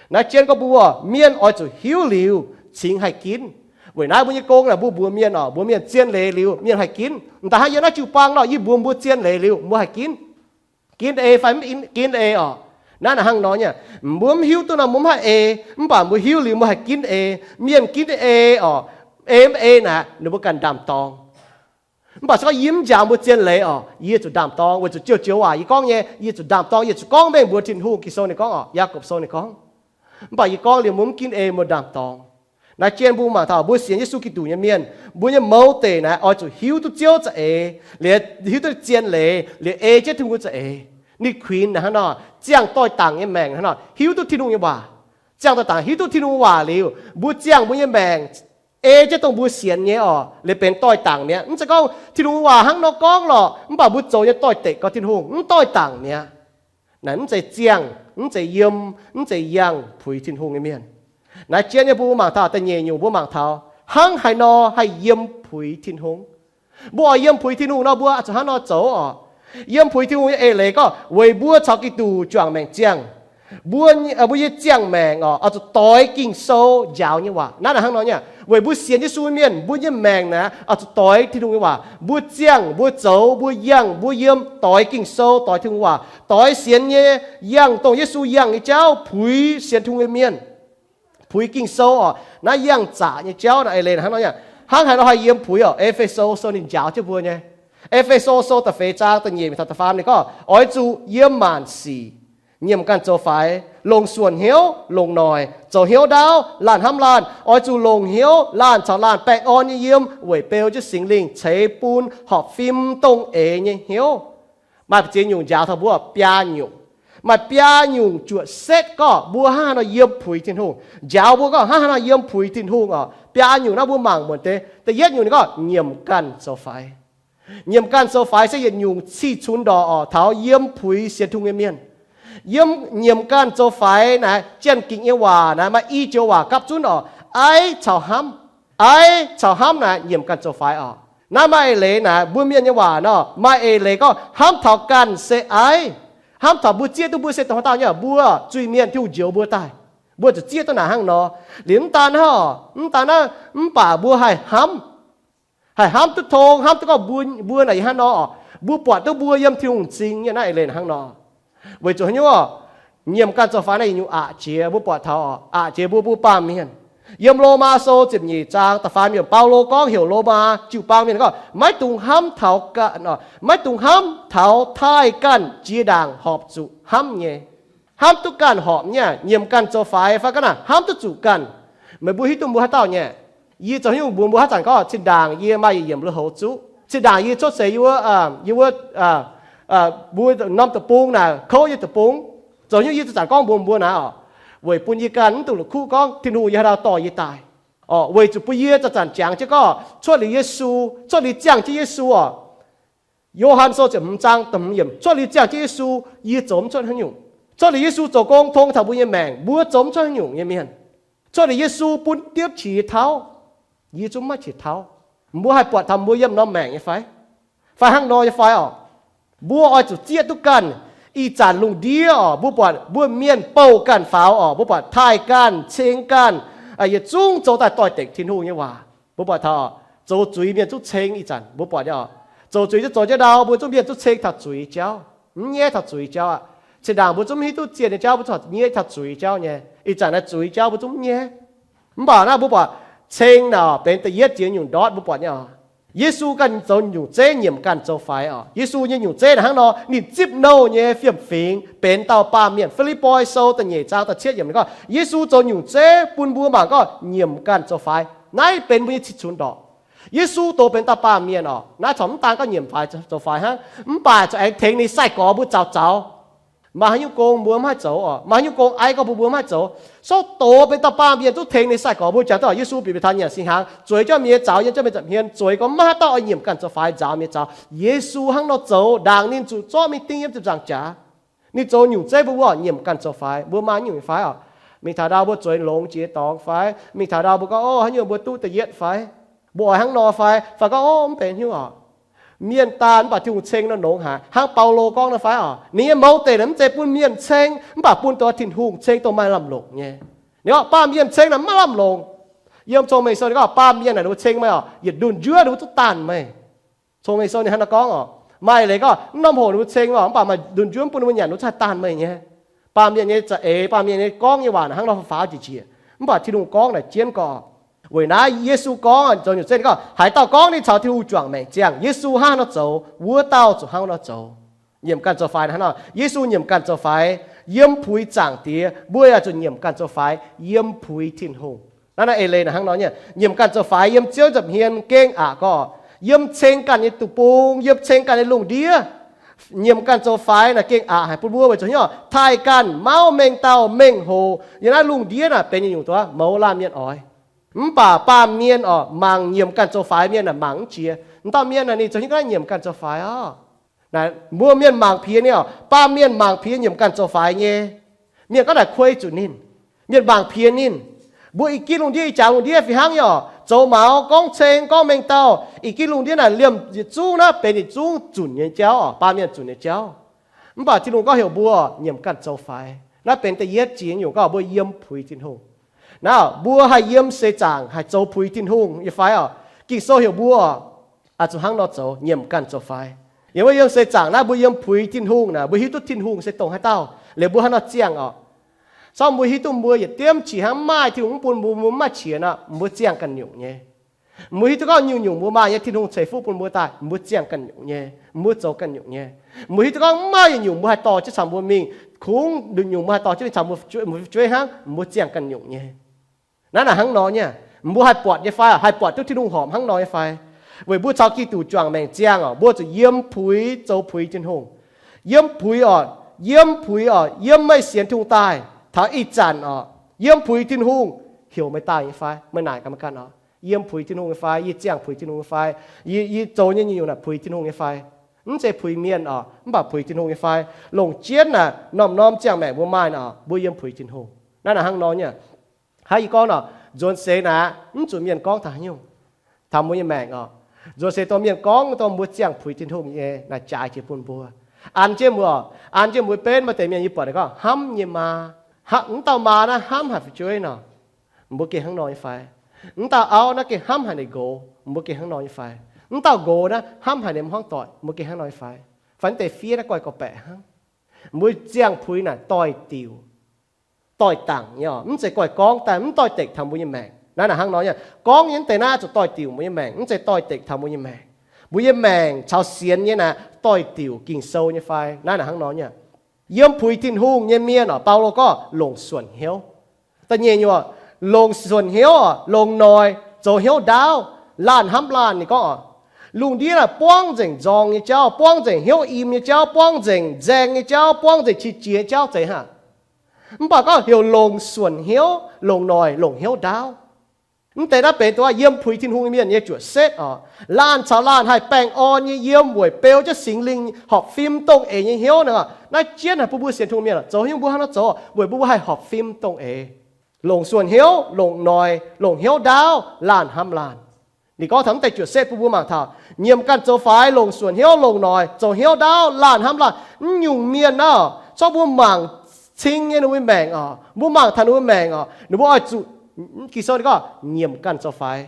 Naaiv jienv gorngv mbuo mienh oix zuqc hiuv liuz cingx haih ginv. Weic naaiv mbuo nyei gong naaic mbuo mbuox mienh oc, mbuox mienh zien leiz liuz mienh haih ginv. M'daaih hnangv yie naaiv jiu-baang nor, yie mbuox mbuo zien leiz liuz mbuo haih ginv, ginv ei fai mv ginv ei oc. Naaiv naaic hnangv nor nyei. Mbuo mv hiuv duqv nor mbuo mv haih ei, mv baac mbuo hiuv liuz mbuo haih ginv ei. Mienh ginv ei oc, ei mv ei naaic ninh mbuo ganh ndaam-dorng. Mv baac se gorngv yie mv njangx mbuo zien leiz oc, yie zuqc ndaam-dorng, weic zuqc joux-joux waac yie gorngv nyei, yie zuqc ndaam-dorng, yie zuqc gorngv mengh mbuox Tin-Hungh. Ging-Sou ninh gorngv oc, Yaagorpc Sou ninh gorngv. Mv baac yie gorngv liuz mbuo mv ginv ei, mbuo ndaam-dorng. Naaiv jienv mbuo mangc taux mbuo sienx Yesu Giduc nyei mienh, mbuo nyei mouz deic naaiv oix zuqc hiuv duqv Ziouv za'eix, liuz hiuv duqv zien leiz, liuz ei jienv Tin-Hungh za'eix. Ninh kuinx naaic hnangv nor, ziangh doix-dangc nyei maengc hnangv nor hiuv duqv Tin-Hungh nyei waac. Ziangh doix-dangc hiuv duqv Tin-Hungh waac liuz, mbuo ziangh mbuo nyei maengc ei jienv dongh mbuo sienx nyei oc, liuz benx doix-dangc mi'aqv. Mv zeiz gorngv Tin-Hungh waac hnangv nor gorngv lorqc, mv baac mbuo zoux nyei doix-dekc gauh Tin-Hungh mv doix-dangc mi'aqv. Naaic mv zeiz ziangh, mv zeiz yiem, mv zeiz yangh puix Tin-Hungh nyei mienh. Naaiv jienv nyei mbuo mangc taux da'nyeic nyungc, mbuo mangc taux hnangv haaix nor haih yiem puix Tin-Hungh. Mbuo oix yiem puix Tin-Hungh nor, mbuo zuqc hnangv nor zoux oc. Yiem puix Tin-Hungh nyei eix leiz gorngv weic mbuo caux Giduc juangc maengc ziangh. Mbuo, mbuo nyei ziangh maengc oc, oix zuqc doix Ging-Sou njaaux nyei waac. Naaiv naaic hnangv nor nyei, weic mbuo sienx Yesu mienh, mbuo nyei maengc naaic oix zuqc doix Tin-Hungh nyei waac. Mbuo ziangh, mbuo zoux, mbuo yangh, mbuo yiem, doix Ging-Sou, doix Tin-Hungh waac, doix sienx nyei, yangh dongh Yesu yangh nyei jauv, puix sienx Tin-Hungh nyei mienh, puix Ging-Sou oc. Naaiv yangh zaqc nyei jauv naaic eix leiz hnangv nor nyei. Hnangv haaix nor haih yiem puix oc? E^fe^so Sou ninh njaaux jienv mbuo nyei. E^fe^so Sou da'feix zaang da'nyeic mingh taux da'faam ninh gorngv, oix zuqc yiem maanc sic nyiemc ganh zoux faix, longc suonc hnyouv, longc noic, zoux hnyouv ndaauv, laanh hnamv laanh. Oix zuqc longc hnyouv laanh caux laanh baengh orn nyei yiem, weic beu jienv Singx Lingh ceix bun horpc fim dongh eix nyei hnyouv. Maaih ziex nyungc njaaux taux mbuo biaa nyungc. Maaih biaa nyungc juoqc setv gorngv mbuo hnangv haaix nor yiem puix Tin-Hungh, njaaux mbuo gorngv hnangv haaix nor yiem puix Tin-Hungh oc. Biaa nyungc naaiv mbuo mangc muonc deix. Da'yietv nyungc ninh gorngv nyiemc ganh zoux faix. Nyiemc ganh zoux faix se yietc nyungc cih cunx ndorqc oc, taux yiem puix sienx Tin-Hungh nyei mienh. Yiem nyiemc ganh zoux faix naaic, Janx-Gikc nyei waac naaiv maaih i joux waac gapv zunv oc, aiv caux hnamv. Aiv caux hnamv naaic nyiemc ganh zoux faix oc. Naaiv maaih eix leiz naaic, mbuo mienh nyei waac nor, maaih eix leiz gorngv hnamv taux ganh se aiv. Hnamv taux mbuo zieqv duqv mbuo se dongh haaix dauh nyei, mbuo zuiz mienh, Tin-Hungh njoux mbuo daaih. Mbuo zuqc zieqv duqv naaic hnangv nor. Liuz mv daan hnangv, mv daan hnangv, mv baac mbuo haih hnamv, haih hnamv duqv tong, hnamv duqv gorngv mbuo, mbuo naaic yiem hnangv nor oc, mbuo buatc duqv mbuo yiem Tin-Hungh m'zing nyei. Naaiv eix leiz hnangv nor. Weic zuqc haaix nyungc oc? Nyiemc ganh zoux faix naaiv yietc nyungc aqc jiex, mbuo buatc taux oc, aqc jiex mbuo, mbuo baamh mienh. Yiem Lomaa Sou ziepc nyeic zaang da'faam yiemc, Baulo gorngv heuc Lomaa jiu-baang mienh gorngv, maiv dungx hnamv taux ganh, maiv dungx hnamv taux taaih ganh jiex ndaangc horpc zuqc hnamv nyei. Hnamv duqv ganh horpc nyei, nyiemc ganh zoux faix fai ga'naaiv hnamv duqv zuqc ganh. Meih mbuo hiuv duqv mbuo haaix dauh nyei? Yie zoux haaix nyungc mbuox mbuo haaix zanc gorngv zinh ndaangc yie maaih yietc yiemc lui-houx zuqv. Zinh ndaangc yie cuotv seix yie wuov, yie wuov, mbuo norm deic-bung naaic, kouv nyei deic-bung. Zoux haaix nyungc yie zanc-zanc gorngv mbuox mbuo naaiv oc, weic bun yie ganh mv dungx la'kuqv gorngv Tin-Hungh yiem haaix ndau dorh yie daaih. Oc, weic zuqc bun yie zanc-zanc jangx jienv gorngv cuotv liuz Yesu, cuotv liuz ziangh jienv Yesu oc. Yo^han Sou ziepc hmz zaang da'hmz yiemc, cuotv liuz ziangh jienv Yesu, yie zoux mv cuotv haaix nyungc. Cuotv liuz Yesu zoux gong tong taux mbuo nyei maengc, mbuo zoux mv cuotv haaix nyungc nyei mienh. Cuotv liuz Yesu bun diepv qiex tauv, yie zungv maiv qiex tauv. Mbuo haih buatc taux mbuo yiem norm maengc nyei fai? Fai hnangv nor nyei fai oc? Mbuo oix zuqc zieqv duqv ganh. Ih zanc lungh ndiev oc, mbuo buatc mbuo mienh bouh ganh faaux oc, mbuo buatc taaih ganh, ceng ganh, yietc zungv zoux daaih doix-dekc Tin-Hungh nyei waac. Mbuo buatc taux zoux zuiz mienh zungv ceng ih zanc, mbuo buatc nyei oc. Zoux zuiz zungv zoux jienv ndau, mbuo zungv mienh zungv ceng taux zuiz jauv, mv nyaiv taux zuiz jauv aqv. Zinh ndaangc mbuo zungv mv hiuv duqv zienh nyei jauv, mbuo corc nyei taux zuiz jauv nyei. Ih zanc naaiv zuiz jauv mbuo zungv mv nyei. Mv baac naaiv mbuo buatc ceng naaic benx da'yietv jiex nyungc ndortv mbuo buatc nyei oc. Yesu ganh zoux nyungc zeiv nyiemc ganh zoux faix oc. Yesu nyei nyungc zeiv naaic hnangv nor, ninh zipv nouh nyei fiem-fingx benx dauh baamh mienh. Fi^lipv^poi Sou da'nyeic zaang da'cietv yiemc gorngv, Yesu zoux nyungc zeiv bun mbuo mangc gorngv nyiemc ganh zoux faix. Naaiv benx mbuo nyei cih cunx ndorqc. Yesu doz benx dauh baamh mienh oc. Naaiv corc mv daan gorngv nyiemc faix zoux faix hnangv, mv baac corc aengx tengx ninh sai-gorx mbuo zaux zaux. Maaih haaix nyungc gong mbuo mv haih zoux oc. Maaih haaix nyungc gong ai gorngv mbuo mbuo mv haih zoux. Sou doz benx dauh baamh mienh zungv tengx ninh sai-gorx mbuo jangx daaih, Yesu bieqc mbuo taux nyanc sing hnaangx, zueiz jienv mienh nyei zaux, yiem jienv mienh nza'hmien, zueiz gorngv maiv haaix dauh oix nyiemc ganh zoux faix nzaaux mienh nyei zaux. Yesu hnangv nor zoux, ndaangc ninh zuqc zorqv mingh ding yiem ziepc nzaangc jaax. Ninh zoux nyungc zeiv mbuo, mbuo nyiemc ganh zoux faix. Mbuo maaih nyungc faix oc. Mingh taux ndau mbuo zueiz longx jiex dorngx fai, mingh taux ndau mbuo gorngv, Ov, haaix nyungc mbuo duqv da'yietv fai? Mbuo oix hnangv nor fai? Fai gorngv, Ov, mv benx hnyouv oc. Mienh daanh mv baac Tin-Hungh ceng nor longx haic, hnangv Baulo gorngv nor fai oc. Ninh nyei mouz deic naaic mv zeiz bun mienh ceng, mv baac bun dongh Tin-Hungh ceng, dongh maaih lamh longc nyei. Ninh gorngv baamh mienh ceng naaic mv maaih lamh longc. Yiem Cong-Mengh Sou ninh gorngv baamh mienh naaic ninh mbuo ceng meih oc, yietc ndunh njuov ninh mbuo zungv daanh meih. Cong-Mengh Sou ninh hnangv nor gorngv oc. Maaih leiz gorngv mv norm hoc ninh mbuo ceng oc, mv baac maaih ndunh njuov mv bun ninh mbuo nyanc, ninh mbuo zungv haih daanh meih nyei. Baamh mienh nyei za'eix, baamh mienh nyei gorngv nyei waac naaic hnangv nor faaux faaux jiex jiex, mv baac Tin-Hungh gorngv naaic jienv gorx. Weic naaiv Yesu gorngv zoux nyungc zeiv ninh gorngv, haaix dauh gorngv ninh caux Tin-Hungh juangc maengc ziangh, Yesu hnangv haaix nor zoux, wuov dauh zuqc hnangv nor zoux. Nyiemc ganh zoux faix hnangv nor, Yesu nyiemc ganh zoux faix yiem puix Zaangc Diex, mbuo yaac zuqc nyiemc ganh zoux faix yiem puix Tin-Hungh. Naaiv naaiv eix leiz naaic hnangv nor nyei, nyiemc ganh zoux faix yiem Ziouv nza'hmien gengh aqc gorx, yiem ceng ganh nyei deic-bung, yiem ceng ganh nyei lungh ndiev. Nyiemc ganh zoux faix naaic gengh aqc haic bun mbuo weic zuqc hnyouv taaih ganh mauv mengh dauh mengh hoc. Yiem naaiv lungh ndiev naaic benx nyungc-nyungc doz mouz laanh mienh oix. Mv baac baamh mienh oc, mangc nyiemc ganh zoux faix mienh naaic mangc mv jiex. M'dauh mienh naaic ninh zoux hnyouv ganh nyiemc ganh zoux faix oc. Naaic mbuo mienh mangc piex nyei oc, baamh mienh mangc piex nyiemc ganh zoux faix nyei. Mienh gorngv naaic kuei zuqc ninh. Mienh mangc piex ninh. Mbuo ih ginv lungh ndiev, ih jaax lungh ndiev fih hnangv nyei oc. Zoux maux, gorngv ceng, gorngv mengh dauh, ih ginv lungh ndiev naaic liemh yietc zungv naaiv benx yietc zungv zunc nyei jauv oc, baamh mienh zunc nyei jauv. Mv baac Tin-Hungh gorngv heuc mbuo nyiemc ganh zoux faix. Naaiv benx da'yietv jiex nyungc gorngv mbuo yiem puix Tin-Hungh. Naaiv mbuo haih yiem seix zaangc haih zoux puix Tin-Hungh nyei fai oc? Ging-Sou heuc mbuo oc, zuqc hnangv nor zoux, nyiemc ganh zoux faix. Yiem wuov yiem seix zaangc naaiv mbuo yiem puix Tin-Hungh naaic, mbuo hiuv duqv Tin-Hungh se dongh haaix dauh, liuz mbuo hnangv nor ziangh oc. Corc mbuo hiuv duqv mbuo yietc diemv qiex hnangv, maaih Tin-Hungh mv bun mbuo, mbuo mv maaih qiex nor, mbuo ziangh ganh nyungc nyei. Mbuo hiuv duqv gorngv nyungc-nyungc mbuo maaih nyei Tin-Hungh ceix fuqv bun mbuo daaih, mbuo ziangh ganh nyungc nyei, mbuo zoux ganh nyungc nyei. Mbuo hiuv duqv gorngv mv maaih yietc nyungc mbuo haih dorh jienv caux mbuo mingh, kungx yietc nyungc mbuo haih dorh jienv mingh caux mbuo fu'jueiv hnangv, mbuo ziangh ganh nyungc nyei. Naaiv naaic hnangv nor nyei, mbuo haih buatc nyei fai? Haih buatc duqv Tin-Hungh horpc hnangv nor nyei fai? Weic mbuo caux Giduc juangc maengc ziangh oc, mbuo zuqc yiem puix zoux puix Tin-Hungh. Yiem puix oc, yiem puix oc, yiem meih sienx Tin-Hungh daaih taux ih zanc oc, yiem puix Tin-Hungh heuc meih daaih nyei fai? Meih naaic ganh meih ganh oc, yiem puix Tin-Hungh nyei fai? Yie ziangh puix Tin-Hungh nyei fai? Yie, yie zoux nyei nyungc-nyungc naaic puix Tin-Hungh nyei fai? Mv zeiz puix mienh oc, mv baac puix Tin-Hungh nyei fai? Longc jienv naaic norm-norm ziangh maengc mbuo maaih naaic oc, mbuo yiem puix Tin-Hungh. Naaiv naaic hnangv nor nyei. Hnangv yie gorngv nor, nzuonx seix naaic mv zuqc mienh gorngv taux haaix nyungc taux mbuo nyei maengc oc. Nzuonx seix dongh mienh gorngv dongh mbuo ziangh puix Tin-Hungh nyei naaic jaaix jiex bun mbuo. An jienv mbuo, an jienv mbuo benv maaih deix mienh yie buatc gorngv hnamv nyei maa, mv dauh maa naaiv hnamv haic fu'jueiv nor, mbuo gengh hnangv nor nyei fai? Mv dauh auv naaiv gengh hnamv haic ninh nqox, mbuo gengh hnangv nor nyei fai? Mv dauh nqox naaiv hnamv haic ninh hmuangv doic, mbuo gengh hnangv nor nyei fai? Fai mv deix fiev naaiv goiv gorqv-baeqc hnangv? Mbuo ziangh puix naaic doix-diuc, doix-dangc nyei oc. Mv zeiz goiv gorngv daaih, mv doix dekc taux mbuo nyei maengc. Naaiv naaic hnangv nor nyei. Gorngv nyei mv deix naaiv zuqc doix-diuc mbuo nyei maengc, mv zeiz doix dekc taux mbuo nyei maengc. Mbuo nyei maengc caux sienx nyei naaic doix-diuc Ging-Sou nyei fai? Naaiv naaic hnangv nor nyei. Yiem puix Tin-Hungh nyei mienh oc, Baulo gorngv longc suonc hnyouv. Da'nyeic nyungc, longc suonc hnyouv oc, longc noic, zoux hnyouv ndaauv, laanh hnamv laanh. Ninh gorngv oc, lungh ndiev naaic buangv nzengc nzorng nyei jauv, buangv nzengc hnyouv im nyei jauv, buangv nzengc nzaeng nyei jauv, buangv nzengc qiex jiez nyei jauv zeiz hnangv. Mv baac gorngv heuc longc suonc hnyouv, longc noic, longc hnyouv ndaauv. Mv deix naaiv benx dongh yiem puix Tin-Hungh nyei mienh nyei juoqc setv oc. Laanh caux laanh haih baengh orn nyei yiem weic beu jienv Singx Lingh horpc fim dongh eix nyei hnyouv nor. Naaiv jienv haih bun mbuo sienx Tin-Hungh mienh zoux hnyouv mbuo hnangv nor zoux weic mbuo haih horpc fim dongh eix. Longc suonc hnyouv, longc noic, longc hnyouv ndaauv, laanh hnamv laanh. Ninh gorngv taux mv deix juoqc setv bun mbuo mangc taux, nyiemc ganh zoux faix, longc suonc hnyouv, longc noic, zoux hnyouv ndaauv, laanh hnamv laanh. Mv nyungc mienh naaiv, corc mbuo mangc cing nyei ninh mbuo maengc oc, mbuo mangc taux ninh mbuo maengc oc, ninh mbuo oix zuqc, Ging-Sou gorngv nyiemc ganh zoux faix.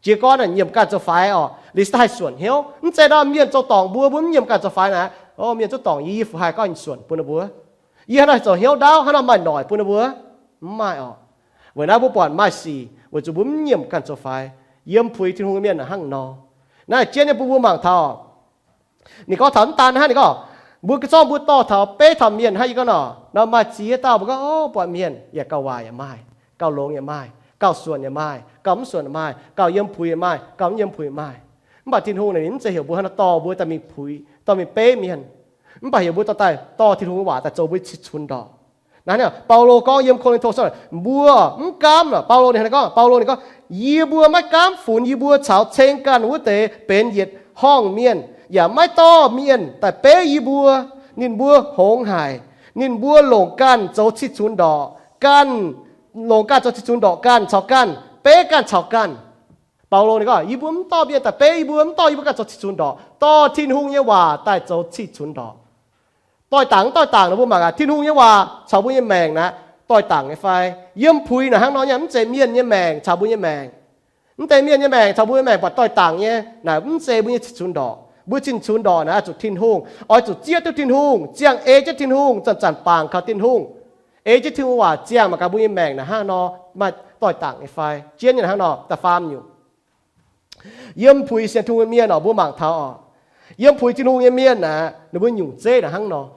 Jiez gorn nyiemc ganh zoux faix oc, liuz se haih suonc hnyouv. Mv zeiz nor mienh zoux dorngc mbuo, mbuo mv nyiemc ganh zoux faix naaic, o, mienh zungv dorngc yie, yie fu haih gorngv suonc bun ninh mbuo. Yie hnangv naaiv zoux hnyouv ndaauv, hnangv naaiv maaih noic bun ninh mbuo? Mv maaih orqc. Weic naaiv mbuo buatc maaih sic weic zuqc mbuo mv nyiemc ganh zoux faix, yiem puix Tin-Hungh nyei mienh hnangv nor. Naaiv zien nyei bun mbuo mangc taux. Ninh gorngv taux mv daan hnangv, ninh gorngv, mbuo ga'zorng mbuo dorh taux beiv taux mienh hnangv yie gorngv nor, nor maaih ziex dauh mbuo gorngv, o, buatc mienh yaac gauh waaic yaac maaih, gauh longx yaac maaih, gauh suonc yaac maaih, gauh mv suonc yaac maaih, gauh yiem puix yaac maaih, gauh mv yiem puix yaac maaih. Mv baac Tin-Hungh naaic ninh mv zeiz heuc mbuo hnangv naaiv dorh mbuo daaih mingh puix, dorh mingh beiv mienh. Mv baac heuc mbuo dorh daaih dorh Tin-Hungh nyei waac daaih zoux mbuo cih cunx ndorqc. Naaiv, Baulo gorngv yiem Ko^lin^to, mbuo mv gaamv. Baulo ninh gorngv, Baulo ninh gorngv, yie mbuo maiv gaamv funx yie mbuo caux ceng ganh wuov deix benx yietc horngh mienh, yaac maiv dorh mienh daaih beiv yie mbuo. Ninh mbuo hngongx haic. Ninh mbuo longc ganh zoux cih cunx ndorqc ganh, longc ganh zoux cih cunx ndorqc ganh caux ganh, beiv ganh caux ganh. Baulo ninh gorngv, yie mbuo mv dorh mienh daaih beiv yie mbuo, mv dorh yie mbuo ganh zoux cih cunx ndorqc, dorh Tin-Hungh nyei waac daaih zoux cih cunx ndorqc. Doix-dangc, doix-dangc, mbuo mangc aqv, Tin-Hungh nyei waac caux mbuo nyei maengc naaiv doix-dangc nyei fai? Yiem puix naaic hnangv nor nyei, mv zeiz mienh nyei maengc caux mbuo nyei maengc. Mv deix mienh nyei maengc caux mbuo nyei maengc buatc doix-dangc nyei, naaic mv zeiz mbuo nyei cih cunx ndorqc. Mbuo cih cunx ndorqc naaic oix zuqc Tin-Hungh, oix zuqc zieqv duqv Tin-Hungh, ziangh ei jienv Tin-Hungh, zanc-zanc bangc kaux Tin-Hungh, ei jienv Tin-Hungh waac ziangh mangc gaax mbuo nyei maengc naaic hnangv nor maaih doix-dangc nyei fai. Zien nyei hnangv nor, da'faam nyungc. Yiem puix sienx Tin-Hungh nyei mienh oc, mbuo mangc taux oc. Yiem puix Tin-Hungh nyei mienh aeqv, ninh mbuo nyungc zeiv naaic hnangv nor.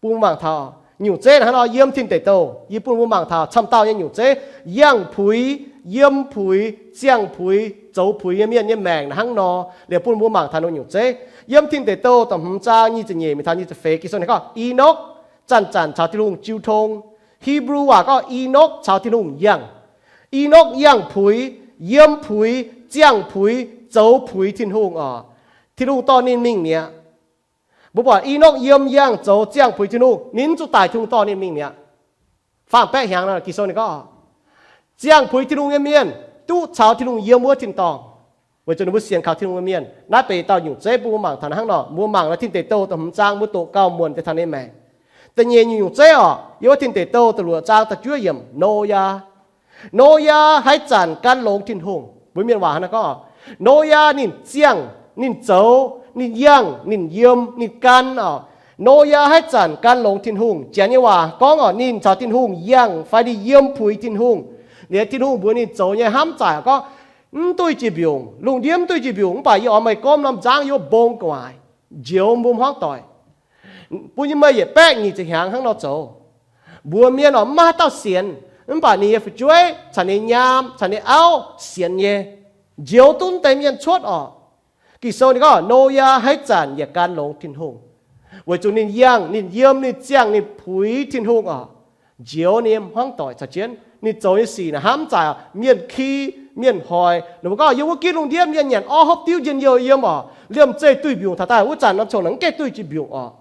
Bun mbuo mangc taux nyungc zeiv naaic hnangv nor, yiem Tin Deic Douh, yie bun mbuo mangc taux camv dauh nyei nyungc zeiv, yangh puix, yiem puix, ziangh puix, zoux puix nyei mienh nyei maengc naaic hnangv nor, liuz bun mbuo mangc taux ninh nyungc zeiv. Yiem Tin Deic Douh da'hmz zaang nyic ziepc nyeic mingh taux nyic ziepc feix, Ging-Sou ninh gorngv, Enokv zanc-zanc caux Tin-Hungh jiu tong. Hipv^lu waac gorngv Enokv caux Tin-Hungh yangh. Enokv yangh puix, yiem puix, ziangh puix, zoux puix Tin-Hungh oc. Tin-Hungh dorh ninh mingh mi'aqv. Mbuo buatc Enokv yiem yangh zoux ziangh puix Tin-Hungh, ninh mv zuqc daic, Tin-Hungh dorh ninh mingh mi'aqv. Faam-baeqv hnyangx nor, Ging-Sou ninh gorngv, ziangh puix Tin-Hungh nyei mienh duqv caux Tin-Hungh yiem wuov tin-dorngh, weic zuqc ninh mbuo sienx kaux Tin-Hungh nyei mienh. Naaiv benx dauh nyungc zeiv bun mbuo mangc taux hnangv nor. Mbuo mangc naaiv Tin Deic Douh da'hmz zaang, mbuo doqc gauh muonc deix taux ninh maengc. Da'nyeic nyungc zeiv oc, yiem wuov Tin Deic Douh da'luoqc zaang da'juov yiemc, Noyaa. Noyaa haaix zanc gan longx Tin-Hungh? Mbuo mienh waac hnangv naaiv gorngv, Noyaa ninh ziangh, ninh zoux, ninh yangh, ninh yiem, ninh gan oc. Noyaa haaix zanc gan longx Tin-Hungh? Janx nyei waac gorngv oc, ninh caux Tin-Hungh yangh fai ninh yiem puix Tin-Hungh. Liuz Tin-Hungh mbuox ninh zoux nyei hnamv zaaic gorngv, mv duqv jiex mbiungc, lungh ndiev mv duqv jiex mbiungc, mv baac yie oix meih gomv norm nzangv yiem mbong gu'nguaaic, njoux mbuo hmuangv doic, bun yie meih yietc baeqv nyic ziepc hnyangx hnangv nor zoux. Mbuox mienh oc, mv maaih haaix dauh sienx, mv baac ninh nyei fu'jueiv caux ninh nyei nyaam caux ninh nyei auv sienx nyei, njoux duqv deix mienh cuotv oc. Ging-Sou ninh gorngv Noyaa haaix zanc yaac gan longx Tin-Hungh, weic zuqc ninh yangh, ninh yiem, ninh ziangh, ninh puix Tin-Hungh oc, njoux ninh nyei hmuangv doic caux jienv. Ninh zoux nyei sic naaic hnamv zaaic oc, mienh ki, mienh hoic. Ninh mbuo gorngv yiem wuov gitv lungh ndiev mienh nyanc orv hopv diuv njien-youh yiem oc, liemh zeih duih mbiungc taux daaih, wuov zanc norm qongx naaic mv gaengh duih jiex mbiungc oc.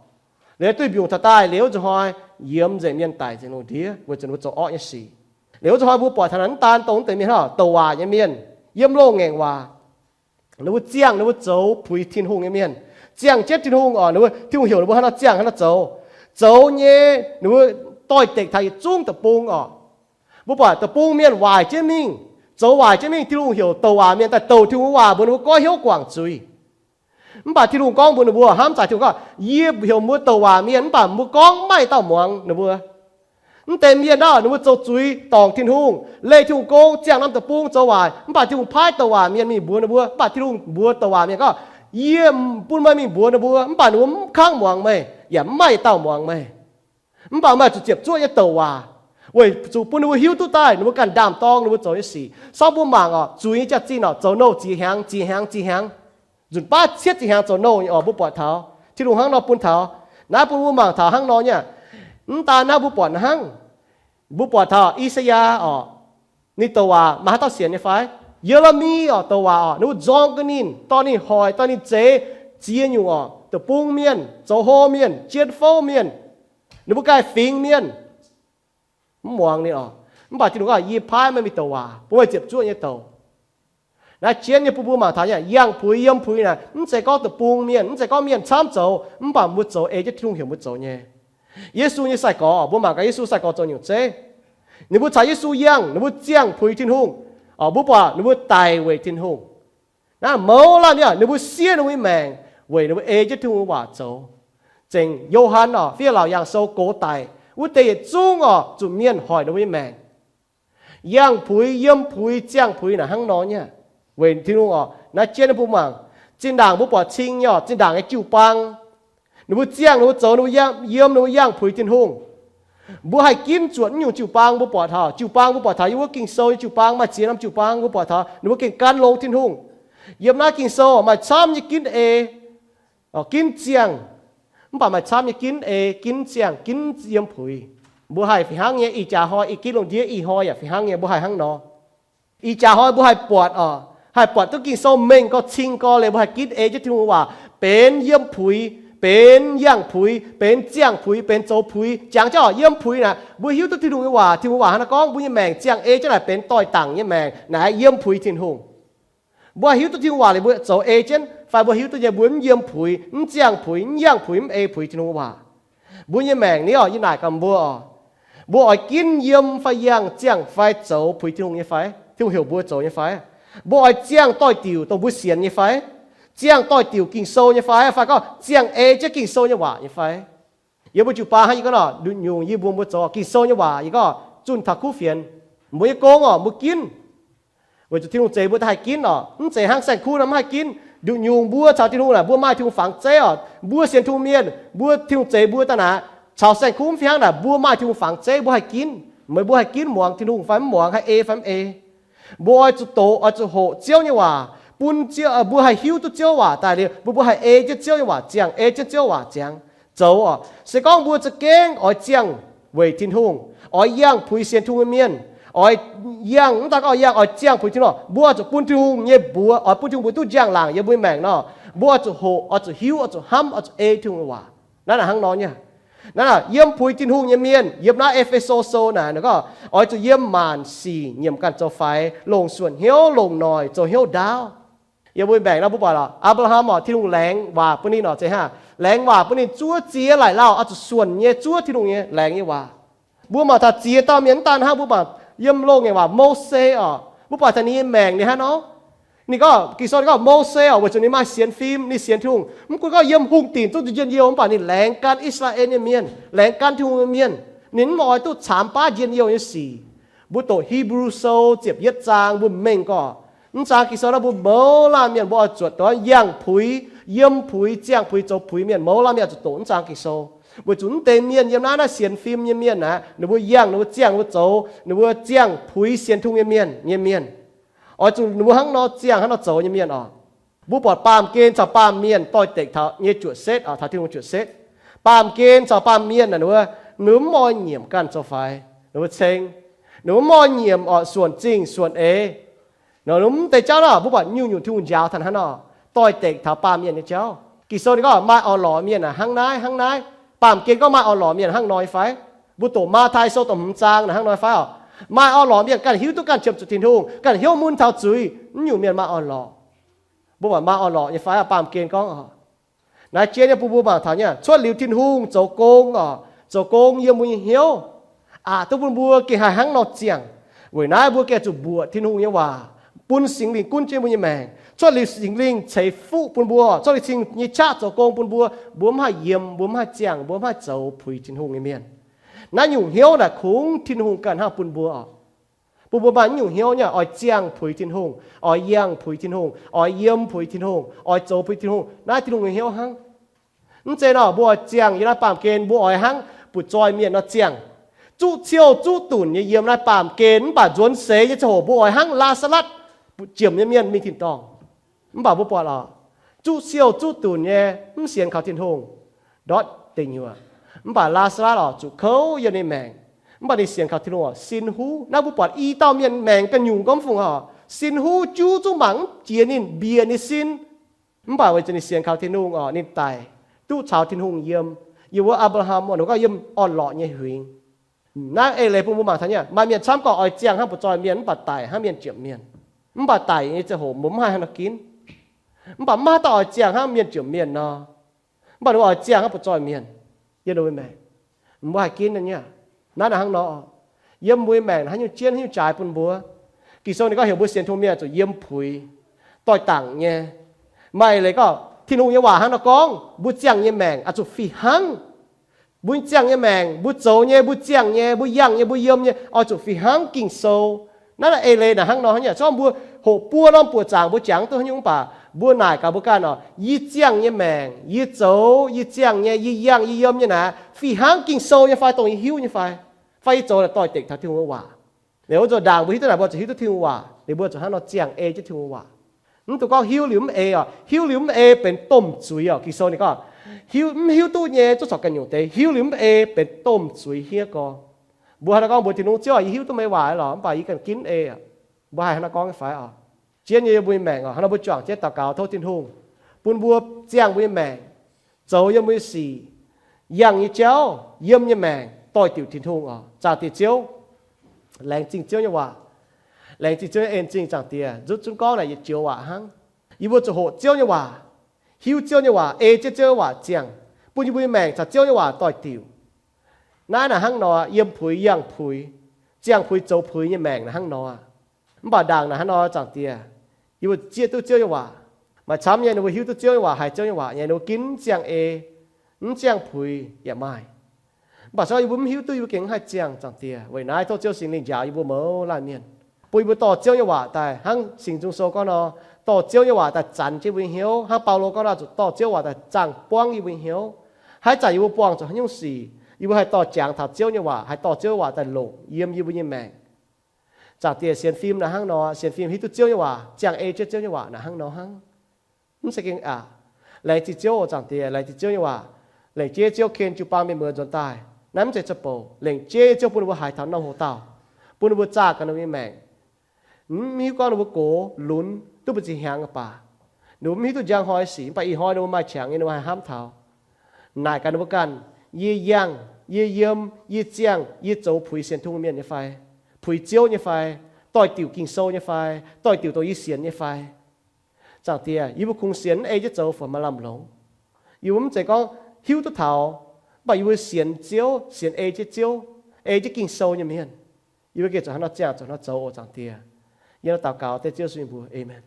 Liuz duih mbiungc taux daaih liuz zuqc hnoi yiemx nzengc, mienh daic nzengc lungh ndiev weic zuqc ninh mbuo zoux orqv nyei sic. Liuz zuqc hnoi mbuo buatc taux naaic mv daan dongh mv deix mienh hnangv douc waac nyei mienh, yiem loz-ngaengc waac. Ninh mbuo ziangh, ninh mbuo zoux puix Tin-Hungh nyei mienh, ziangh jienv Tin-Hungh oc. Ninh mbuo, Tin-Hungh heuc ninh mbuo hnangv nor ziangh, hnangv nor zoux. Zoux nyei, ninh mbuo doix-dekc taux yietc zungv deic-bung oc. Mbuo buatc deic-bung mienh waaic jienv mingh, zoux waaic jienv mingh, Tin-Hungh heuc douc waac mienh daaih douc Tin-Hungh waac mbuox ninh mbuo goiv hnyouv guangc zuiz. Mv baac Tin-Hungh gorngv mbuox ninh mbuo, hnamv zaaic Tin-Hungh gorngv, yie heuc mbuo douc waac mienh, mv baac mbuo gorngv mv maaih dauh muangx ninh mbuo. Mv deix mienh naaic, ninh mbuo zoux zuiz dorngc Tin-Hungh, leih Tin-Hungh gong, ziangh norm deic-bung zoux waaic, mv baac Tin-Hungh paaiv douc waac mienh mingh mbuox ninh mbuo. Mv baac Tin-Hungh mbuox douc waac mienh gorngv, yie bun meih mingh mbuox ninh mbuo, mv baac ninh mbuo mv kangv muangx meih, yaac mv maaih dauh muangx meih. Mv baac meih oix zuqc ziepc zuoqv nyei douc waac, weic zuqc bun ninh mbuo hiuv duqv daaih ninh mbuo ganh ndaam-dorng ninh mbuo zoux nyei sic. Sorng mbuo mangc oc, zuiz nyei jaax-zinh oc, zoux nouh ziex hnyangx, ziex hnyangx, ziex hnyangx, nzunc baav cietv ziex hnyangx zoux nouh nyei oc. Mbuo buatc taux Tin-Hungh hnangv nor bun taux. Naaiv bun mbuo mangc taux hnangv nor nyei. Mv daan naaiv mbuo buatc hnangv, mbuo buatc taux I^saa^yaa oc, ninh douc waac maaih haaix dauh sienx nyei fai? Ye^le^mi oc, douc waac oc, ninh mbuo nzorng ga'ninh, dorh ninh hoic, dorh ninh zeix ziex nyungc oc, deic-bung mienh, zoux hlo mienh, jien fouv mienh, ninh mbuo ganh fingx mienh, mv muangx ninh oc. Mv baac Tin-Hungh gorngv, yie paaiv meih mingh douc waac, bun meih ziepc zuoqv nyei douc. Naaiv jienv nyei bun mbuo mangc taux nyei, yangh puix yiem puix naaic mv zeiz gorngv deic-bung mienh, mv zeiz gorngv mienh camv zoux, mv baac mbuo zoux ei jienv Tin-Hungh heuc mbuo zoux nyei. Yesu nyei sai-gorx, mbuo mangc gaax Yesu sai-gorx zoux nyungc zeiv. Ninh mbuo caux Yesu yangh, ninh mbuo ziangh puix Tin-Hungh. Mbuo buatc ninh mbuo daic weic Tin-Hungh. Naaiv mouz laanh nyei, ninh mbuo siev ninh mbuo nyei maengc weic ninh mbuo ei jienv Tin-Hungh waac zoux. Zengc Yo^han oc, Fiev Laauc Yaangh Sou gox daic, Wuov deix yietc zungv oc, zuqc mienh hoic ninh mbuo nyei maengc. Yangh puix, yiem puix, ziangh puix naaic hnangv nor nyei. Weic Tin-Hungh oc, naaiv jienv ninh mbuo mangc, zinh ndaangc mbuo buatc cing nyei oc, zinh ndaangc nyei jiu-baang, ninh mbuo ziangh, ninh mbuo zoux, ninh mbuo yiem, ninh mbuo yangh puix Tin-Hungh. Mbuo haih ginv zuotc naaiv nyungc jiu-baang mbuo buatc taux, jiu-baang mbuo buatc taux yiem wuov Ging-Sou nyei jiu-baang maaih ziex norm jiu-baang mbuo buatc taux ninh mbuo gengh gan longx Tin-Hungh. Yiem naaiv Ging-Sou maaih camv nyei ginv ei, ginv ziangh. Mv baac maaih camv nyei ginv ei, ginv ziangh, ginv yiem puix. Mbuo haih fih hnangv nyei, ih jaax hnoi ih ginv lungh ndiev, ih hnoi yaac fih hnangv nyei, mbuo haih hnangv nor. Ih jaax hnoi mbuo haih buatc oc, haih buatc duqv Ging-Sou mengh gau, cing gau liuz, mbuo haih ginv ei jienv Tin-Hungh nyei waac benx yiem puix, benx yangh puix, benx ziangh puix, benx zoux puix. Jangx jienv oc, yiem puix naaic mbuo hiuv duqv Tin-Hungh nyei waac, Tin-Hungh waac hnangv naaiv gorngv mbuo nyei maengc ziangh ei jienv naaic benx doix-dangc nyei maengc, naaic yiem puix Tin-Hungh. Mbuo hiuv duqv Tin-Hungh waac liuz mbuo zoux ei jienv, fai mbuo hiuv duqv nyei mbuo mv yiem puix, mv ziangh puix, mv yangh puix, mv ei puix Tin-Hungh waac. Mbuo nyei maengc ni oc, yie naaic gaax mbuo oc, mbuo oix ginv yiem fai yangh, ziangh fai zoux puix Tin-Hungh nyei fai? Tin-Hungh heuc mbuo zoux nyei fai? Mbuo oix ziangh doix-diuc dongh mbuo sienx nyei fai? Ziangh doix-diuc Ging-Sou nyei fai? Fai gorngv ziangh ei jienv Ging-Sou nyei waac nyei fai? Yiem mbuo jiu-baang hnangv yie gorngv nor, nduqc nyungc yie mbuox mbuo zoux Ging-Sou nyei waac, yie gorngv zunh taux kuv fienx, mbuo nyei gong oc, mbuo ginv. Weic zuqc Tin-Hungh zeix mbuo daaih haih ginv oc. Mv zeiz hnangv saeng-kuv nor mv haih ginv. Nduqc nyungc mbuo caux Tin-Hungh naaic, mbuo maaih Tin-Hungh fangx zeiv oc. Mbuo sienx Tin-Hungh mienh, mbuo Tin-Hungh zeix mbuo daaih naaic, caux saeng-kuv mv fih hnangv naaic, mbuo maaih Tin-Hungh fangx zeiv, mbuo haih ginv. Meih mbuo haih ginv muangx Tin-Hungh fai mv muangx, haih ei fai mv ei. Mbuo oix zuqc doqc, oix zuqc hoqc Ziouv nyei waac, bun Ziouv, mbuo haih hiuv duqv Ziouv waac daaih liuz, mbuo, mbuo haih ei jienv Ziouv nyei waac ziangh, ei jienv Ziouv waac ziangx zoux oc. Se gorngv mbuo za'gengh oix ziangh weic Tin-Hungh, oix yangh puix sienx Tin-Hungh nyei mienh, oix yangh, mv daan gorngv oix yangh, oix ziangh puix Tin-Hungh, mbuo oix zuqc bun Tin-Hungh nyei mbuox, oix bun Tin-Hungh mbuox duqv njang-laangc yiem mbuo nyei maengc nor, mbuo oix zuqc hoqc, oix zuqc hiuv, oix zuqc hnamv, oix zuqc ei Tin-Hungh nyei waac. Naaiv naaic hnangv nor nyei. Naaiv naaic yiem puix Tin-Hungh nyei mienh, yiem naaiv E^fe^so Sou naaic, ninh gorngv oix zuqc yiem maanc sic nyiemc ganh zoux faix, longc suonc hnyouv, longc noic zoux hnyouv ndaauv. Yiem mbuo maengc nor mbuo buatc oc, Apc^laa^ham oc, Tin-Hungh laengz waac bun ninh oc, zeiz hnangv laengz waac bun ninh zuov ziex laaic lauh oix zuqc suonc nyei zuov Tin-Hungh nyei laengz nyei waac. Mbuo mangc taux ziex dauh mienh mv daan hnangv, mbuo mangc yiem Loz-Ngaengc Waac Mose oc, mbuo buatc taux ninh nyei maengc ninh hnangv nor. Ninh gorngv, Ging-Sou ninh gorngv Mose oc, weic zuqc ninh maaih sienx fim, ninh sienx Tin-Hungh, mv gunv gorngv yiem hungh dinc zungv njien-youh, mv baac ninh laengz gan I^saa^laa^en nyei mienh, laengz gan Tin-Hungh nyei mienh. Ninh mv oix duqv caamx baav njien-youh nyei sic. Mbuo doqc Hipv^lu Sou ziepc yietv zaang mbuo mengh gorngv, mv zaang Ging-Sou naaiv mbuo mouz laanh mienh mbuo oix zuotc dongh yangh puix, yiem puix, ziangh puix, zoux puix mienh, mouz laanh mienh oix zuqc doqc mv zaang Ging-Sou. Weic zuqc mv deix mienh yiem naaiv, naaiv sienx fim nyei mienh naaic, ninh mbuo yangh, ninh mbuo ziangh, ninh mbuo zoux, ninh mbuo ziangh puix sienx Tin-Hungh nyei mienh, nyei mienh. Oix zuqc ninh mbuo hnangv nor ziangh, hnangv nor zoux nyei mienh oc. Mbuo buatc baamh gen caux baamh mienh doix-dekc taux nyei juoqc setv oc, taux Tin-Hungh juoqc setv. Baamh gen caux baamh mienh naaic, ninh mbuo, ninh mbuo mv oix nyiemc ganh zoux faix, ninh mbuo ceng, ninh mbuo mv oix nyiemc oc, suonc zingh suonc eix. Nor mv deix jauv nor, mbuo buatc nyungc-nyungc Tin-Hungh njaaux taux hnangv nor, doix-dekc taux baamh mienh nyei jauv. Ging-Sou ninh gorngv maaih orn-lorqc mienh aac, hnangv naaiv hnangv naaiv. Baamh gen gorngv maaih orn-lorqc mienh hnangv nor nyei fai? Mbuo doqc Matv^tai Sou dongh hmz zaang naaic hnangv nor nyei fai oc? Maaih orn-lorqc mienh ganh hiuv duqv ganh qiemx zuqc Tin-Hungh, ganh hnyouv mun taux zuiz, naaiv nyungc mienh maaih orn-lorqc. Mbuo buatc maaih orn-lorqc nyei fai? Baamh gen gorngv oc. Naaiv jiex nyei bun mbuo mangc taux nyei, cuotv liuz Tin-Hungh zoux gong oc, zoux gong yiem mbuo nyei hnyouv, aqc duqv bun mbuo gengh haih hnangv nor ziangh. Weic naaiv mbuo gengh zuqc mbuoqc Tin-Hungh nyei waac, bun Singx Lingh gunv jienv mbuo nyei maengc. Cuotv liuz Singx Lingh ceix fuqv bun mbuo, cuotv liuz Singx Lingh nyei qaqv zoux gong bun mbuo, mbuo mv haih yiem, mbuo mv haih ziangh, mbuo mv haih zoux puix Tin-Hungh nyei mienh. Naaiv nyungc hnyouv naaic kungx Tin-Hungh ganh hnangv bun mbuo oc. Bun mbuo maaih naaiv nyungc hnyouv nyei, oix ziangh puix Tin-Hungh, oix yangh puix Tin-Hungh, oix yiem puix Tin-Hungh, oix zoux puix Tin-Hungh. Naaiv Tin-Hungh nyei hnyouv hnangv. Mv zeiz nor, mbuo oix ziangh yiem naaiv baamh gen, mbuo oix hnangv butv-zoih mienh nor ziangh, zuqv ciouh zuqv dunc nyei yiem naaiv baamh gen, mv baac nzuonx seix nyei ziangh hoc mbuo oix hnangv Laa^saa^latv, butv-ziemx nyei mienh mingh tin-dorngh. Mv baac mbuo buatc oc, zuqv ciouh zuqv dunc nyei, mv sienx kaux Tin-Hungh, ndortv deic nyuoqc. Mv baac Laa^saa^latv oc, zuqc kouv yiem ninh maengc. Mv baac ninh sienx kaux Tin-Hungh oc, sin huv. Naaiv mbuo buatc i dauh mienh maengc ga'nyungc gorngv mv fungc oc, sin huv juv zungv mangc mv jiex ninh, mbiec ninh sin. Mv baac weic zuqc ninh sienx kaux Tin-Hungh oc, ninh daic duqv caux Tin-Hungh yiem. Yiem wuov Apc^laa^ham oc, ninh gorngv yiem orn-lorqc nyei huingx. Naaiv eix leiz bun mbuo mangc taux nyei, maaih mienh camv gorngv oix ziangh hnangv butv-zoih mienh mv baac daic hnangv mienh jomc mienh. Mv baac daic nyei ziangh hoc mbuo mv haih hnangv nor ginv. Mv baac mv maaih dauh oix ziangh hnangv mienh jomc mienh nor. Mv baac ninh mbuo oix ziangh hnangv butv-zoih mienh yiem ninh mbuo maengc. Mbuo haih ginv nyei. Naaiv naaic hnangv nor, yiem mbuo maengc haaix nyungc jienv haaix nyungc jaaix bun mbuo. Ging-Sou ninh gorngv heuc mbuo sienx Tin-Hungh mienh zuqc yiem puix, doix-dangc nyei. Maaih eix leiz gorngv Tin-Hungh nyei waac hnangv nor gorngv, mbuo ziangh nyei maengc oix zuqc fih hnangv. Mbuo ziangh nyei maengc, mbuo zoux nyei, mbuo ziangh nyei, mbuo yangh nyei, mbuo yiem nyei, oix zuqc fih hnangv Ging-Sou. Naaiv ei leiz naaic hnangv nor hnangv nyei. Zorqv mbuo hoqc buo norm buoqc zaangc mbuo jangx duqv haaix nyungc mv baac mbuo naaic gaax mbuo ganh oc, yie ziangh nyei maengc, yie zoux, yie ziangh nyei, yie yangh, yie yiem nyei naaic fih hnangv Ging-Sou nyei fai, dongh yie hiuv nyei fai, fai yie zoux naaic doix-dekc taux Tin-Hungh nyei waac. Liuz wuov nzunc ndaangc mbuo hiuv duqv naaic mbuo zuqc hiuv duqv Tin-Hungh waac, liuz mbuo zuqc hnangv nor ziangh ei jienv Tin-Hungh waac. Mv dungx gorngv hiuv liuz mv ei oc. Hiuv liuz mv ei benx domh zuiz oc. Ging-Sou ninh gorngv, hiuv, mv hiuv duqv nyei, zuov corc ganh nyungc deix, hiuv liuz mv ei benx domh zuiz hniev gorx. Mbuo hnangv nor gorngv mbuox Tin-Hungh, Ziouv aac, yie hiuv duqv meih waac lorqc, mv baac yie ganh ginv ei aqv. Mbuo haih hnangv nor gorngv nyei fai oc? Zien nyei yiem mbuo nyei maengc oc. Hnangv nor mbuo juangc jienv daux gaux tov Tin-Hungh bun mbuo ziangh mbuo nyei maengc, zoux yiem mbuo nyei sic, yangh nyei jauv, yiem nyei maengc doix-diuc Tin-Hungh oc. Zaangc Diex Ziouv, laengz zingh Ziouv nyei waac. Laengz zingh Ziouv nyei en zingh, Zaangc Diex. Nzutv zunv gorngv naaic yietc joux waac hnangv. Yie mbuo zuqc hoqc Ziouv nyei waac, hiuv Ziouv nyei waac, ei jienv Ziouv nyei waac ziangh, bun yie mbuo nyei maengc caux Ziouv nyei waac doix-diuc. Naaiv naaic hnangv nor, yiem puix yangh puix, ziangh puix zoux puix nyei maengc naaic hnangv nor. Mv baac ndaangc naaic hnangv nor, Zaangc Diex, yie mbuo zieqv duqv Ziouv nyei waac. Maaih camv nyei ninh mbuo hiuv duqv Ziouv nyei waac, haiz Ziouv nyei waac nyei, ninh mbuo ginv mv ziangh ei, mv ziangh puix yaac maaih. Mv baac se gorngv yie mbuo mv hiuv duqv, yie mbuo gengh mv haih ziangh, Zaangc Diex. Weic naaiv tov Ziouv Singx Lingh njaaux yie mbuo mouz laanh mienh, bun yie mbuo dorh Ziouv nyei waac daaih, hnangv Singx Nzung Sou gorngv nor, dorh Ziouv nyei waac daaih zanx jienv yie mbuo nyei hnyouv. Hnangv Baulo gorngv nor, zuqc dorh Ziouv waac daaih zaangh buangv yie mbuo nyei hnyouv. Haaix zanc yie mbuo buangh zuqc haaix nyungc sic, yie mbuo haih dorh jangx taux Ziouv nyei waac, haih dorh Ziouv nyei waac daaih longc yiem yie mbuo nyei maengc. Zaangc Diex, sienx fim naaic hnangv nor, sienx fim hiuv duqv Ziouv nyei waac, ziangh ei jienv Ziouv nyei waac naaic hnangv nor hnangv. Mv zeiz gengh aqc. Laengz zingh Ziouv oc, Zaangc Diex, laengz zingh Ziouv nyei waac. Lengc jeiv Ziouv ken jiu-baang mienh muoz nzuonx daaih. Naaiv mv zeiz zoux bouc. Lengc jeiv Ziouv bun ninh mbuo haiz taux norm hoc-dauh, bun ninh mbuo zaah gaax ninh mbuo nyei maengc. Mv hiuv gorngv ninh mbuo gox lunx duqv mbu'ziex hnyangx baac, ninh mbuo mv hiuv duqv njang hnoi sic, mv baac ih hnoi ninh mbuo maaih qangx nyei, ninh mbuo haih hnamv taux. Naaic gaax ninh mbuo ganh, yie yangh, yie yiem, yie ziangh, yie zoux puix sienx Tin-Hungh mienh nyei fai, puix Ziouv nyei fai, doix-diuc Ging-Sou nyei fai, doix-diuc dongh yie sienx nyei fai. Zaangc Diex, yie mbuo kungx sienx mv ei jienv zoux fai maaih lamh longc. Yie mbuo mv zeiz gorngv hiuv duqv taux, mv baac yie mbuo sienx Ziouv, sienx ei jienv Ziouv, ei jienv Ging-Sou nyei mienh. Yie mbuo gengh zuqc hnangv nor ziangh, zuqc hnangv nor zoux oc, Zaangc Diex. Yie nor daux gaux dengv Ziouv Yesu nyei mbuox. Aamen.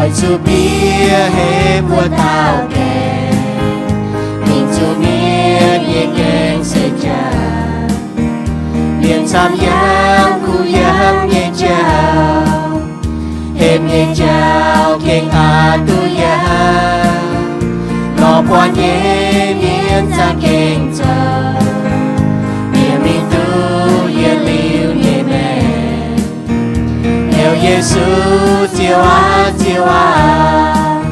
Oix zuqc bieqc heh mbuo daauh gaengh, mingh zuqc mienv nyei gaengh se jaax. Mienh camv yangh kuh yangh nyei jauv, hepc nyei jauv gengh aqc duqv yangh. Lorz buatc nyei mienh za'gengh zoux, bieqc mingh duqv yietc liuz nyei maengc. Heuc Yesu, Ziouv aac, Ziouv aac,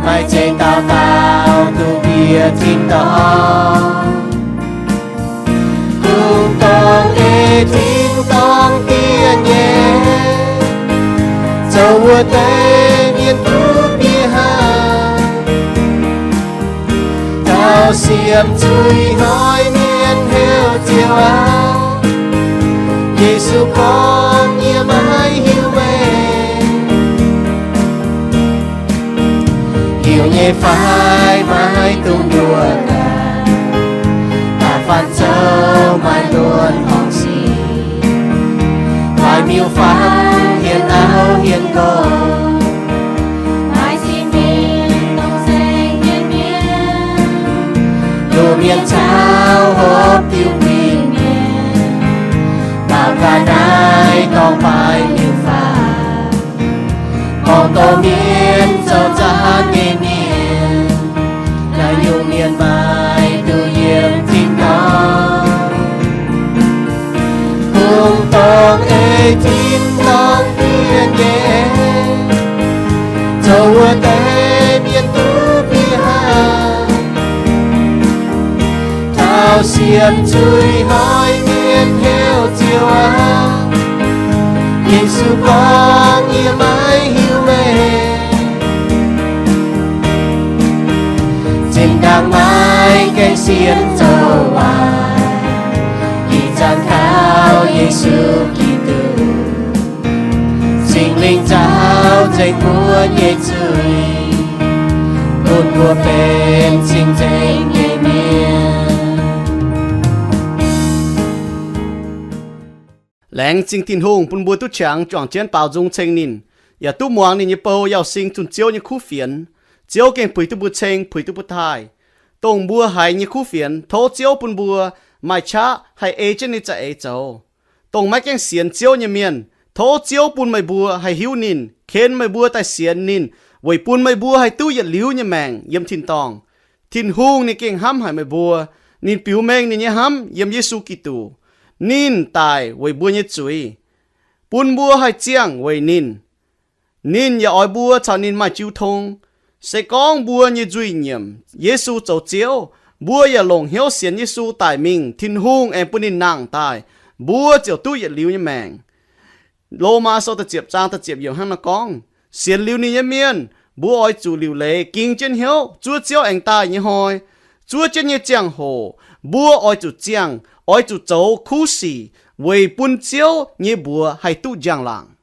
maaih zeix dauh dauh duqv bieqc tin-dorngh. Kungx dongh ei tin-dorngh diev nyei, zoux wuov deix mienh duqv bieqc haic. Taux siemv zuiz hnoi mienh heuc Ziouv aac, Yesu gorngv, yie maiv hiuv meih. Heuc nyei fai maiv dungx nduov gaax, da'faanh zoux maaih luonx horngc sic, maaih miuc-fangx hienx auv hienx nqox, maaih singx mienh dongh se hienx mienh, luoqc mienh caux hopv diuh win-mienh, mangc gaax naaiv dorngx baaix miuc-fangx, horngc douz mienh zoux zaanv nyei mienh, naaiv nyungc mienh maaih duqv yiem tin-dorngh. Kungx dongh ei tin-dorngh diev nyei, zoux wuov deix mienh duqv bieqc haic. Taux siemv zuiz hnoi mienh heuc Ziouv aac, Yesu gorngv, yie maiv hiuv meih. Zinh ndaangc maiv gaengh sienx zoux waaic, ih zanc kaux Yesu Giduc, Singx Lingh nzauh nzengc mbuo nyei zuiz, mbuo bun mbuo benx cing-nzengc nyei mienh. Laengz zingh Tin-Hungh bun mbuo duqv qangx juangc jienv baaux nzung ceng ninh, yaac duqv muangx ninh nyei bou Yauh Sing zunh Ziouv nyei kuv fienx. Ziouv gengh puix duqv mbuo ceng, puix duqv mbuo taaih. Dongh mbuo haiz nyei kuv fienx, tov Ziouv bun mbuo maaih qaqv haih ei jienv ninh za'eix zoux. Dongh maiv gaengh sienx Ziouv nyei mienh, tov Ziouv bun meih mbuo haih hiuv ninh, ken meih mbuo daaih sienx ninh, weic bun meih mbuo haih duqv yietc liuz nyei maengc yiem tin-dorngh. Tin-Hungh ninh gengh hnamv haic meih mbuo. Ninh biux mengh ninh nyei hnamv yiem Yesu Giduc. Ninh daic weic mbuo nyei zuiz, bun mbuo haih ziangh weic ninh. Ninh yaac oix mbuo caux ninh maaih jiu tong. Se gorngv mbuo nyei nzuih nyiemc Yesu zoux Ziouv, mbuo yaac longc hnyouv sienx Yesu daic mingh, Tin-Hungh aengx bun ninh nangh daaih, mbuo ziouc duqv yietc liuz nyei maengc. Lomaa Sou da'ziepc zaang da'ziepc yiemc hnangv naaiv gorngv, sienx liuz ninh nyei mienh, mbuo oix zuqc liuc leiz ging jienv hnyouv zuov Ziouv aengx daaih nyei hnoi. Zuov jienv nyei ziangh hoc mbuo oix zuqc ziangh, oix zuqc zoux kuv sic weic bun Ziouv nyei mbuox haih duqv njang-laangc.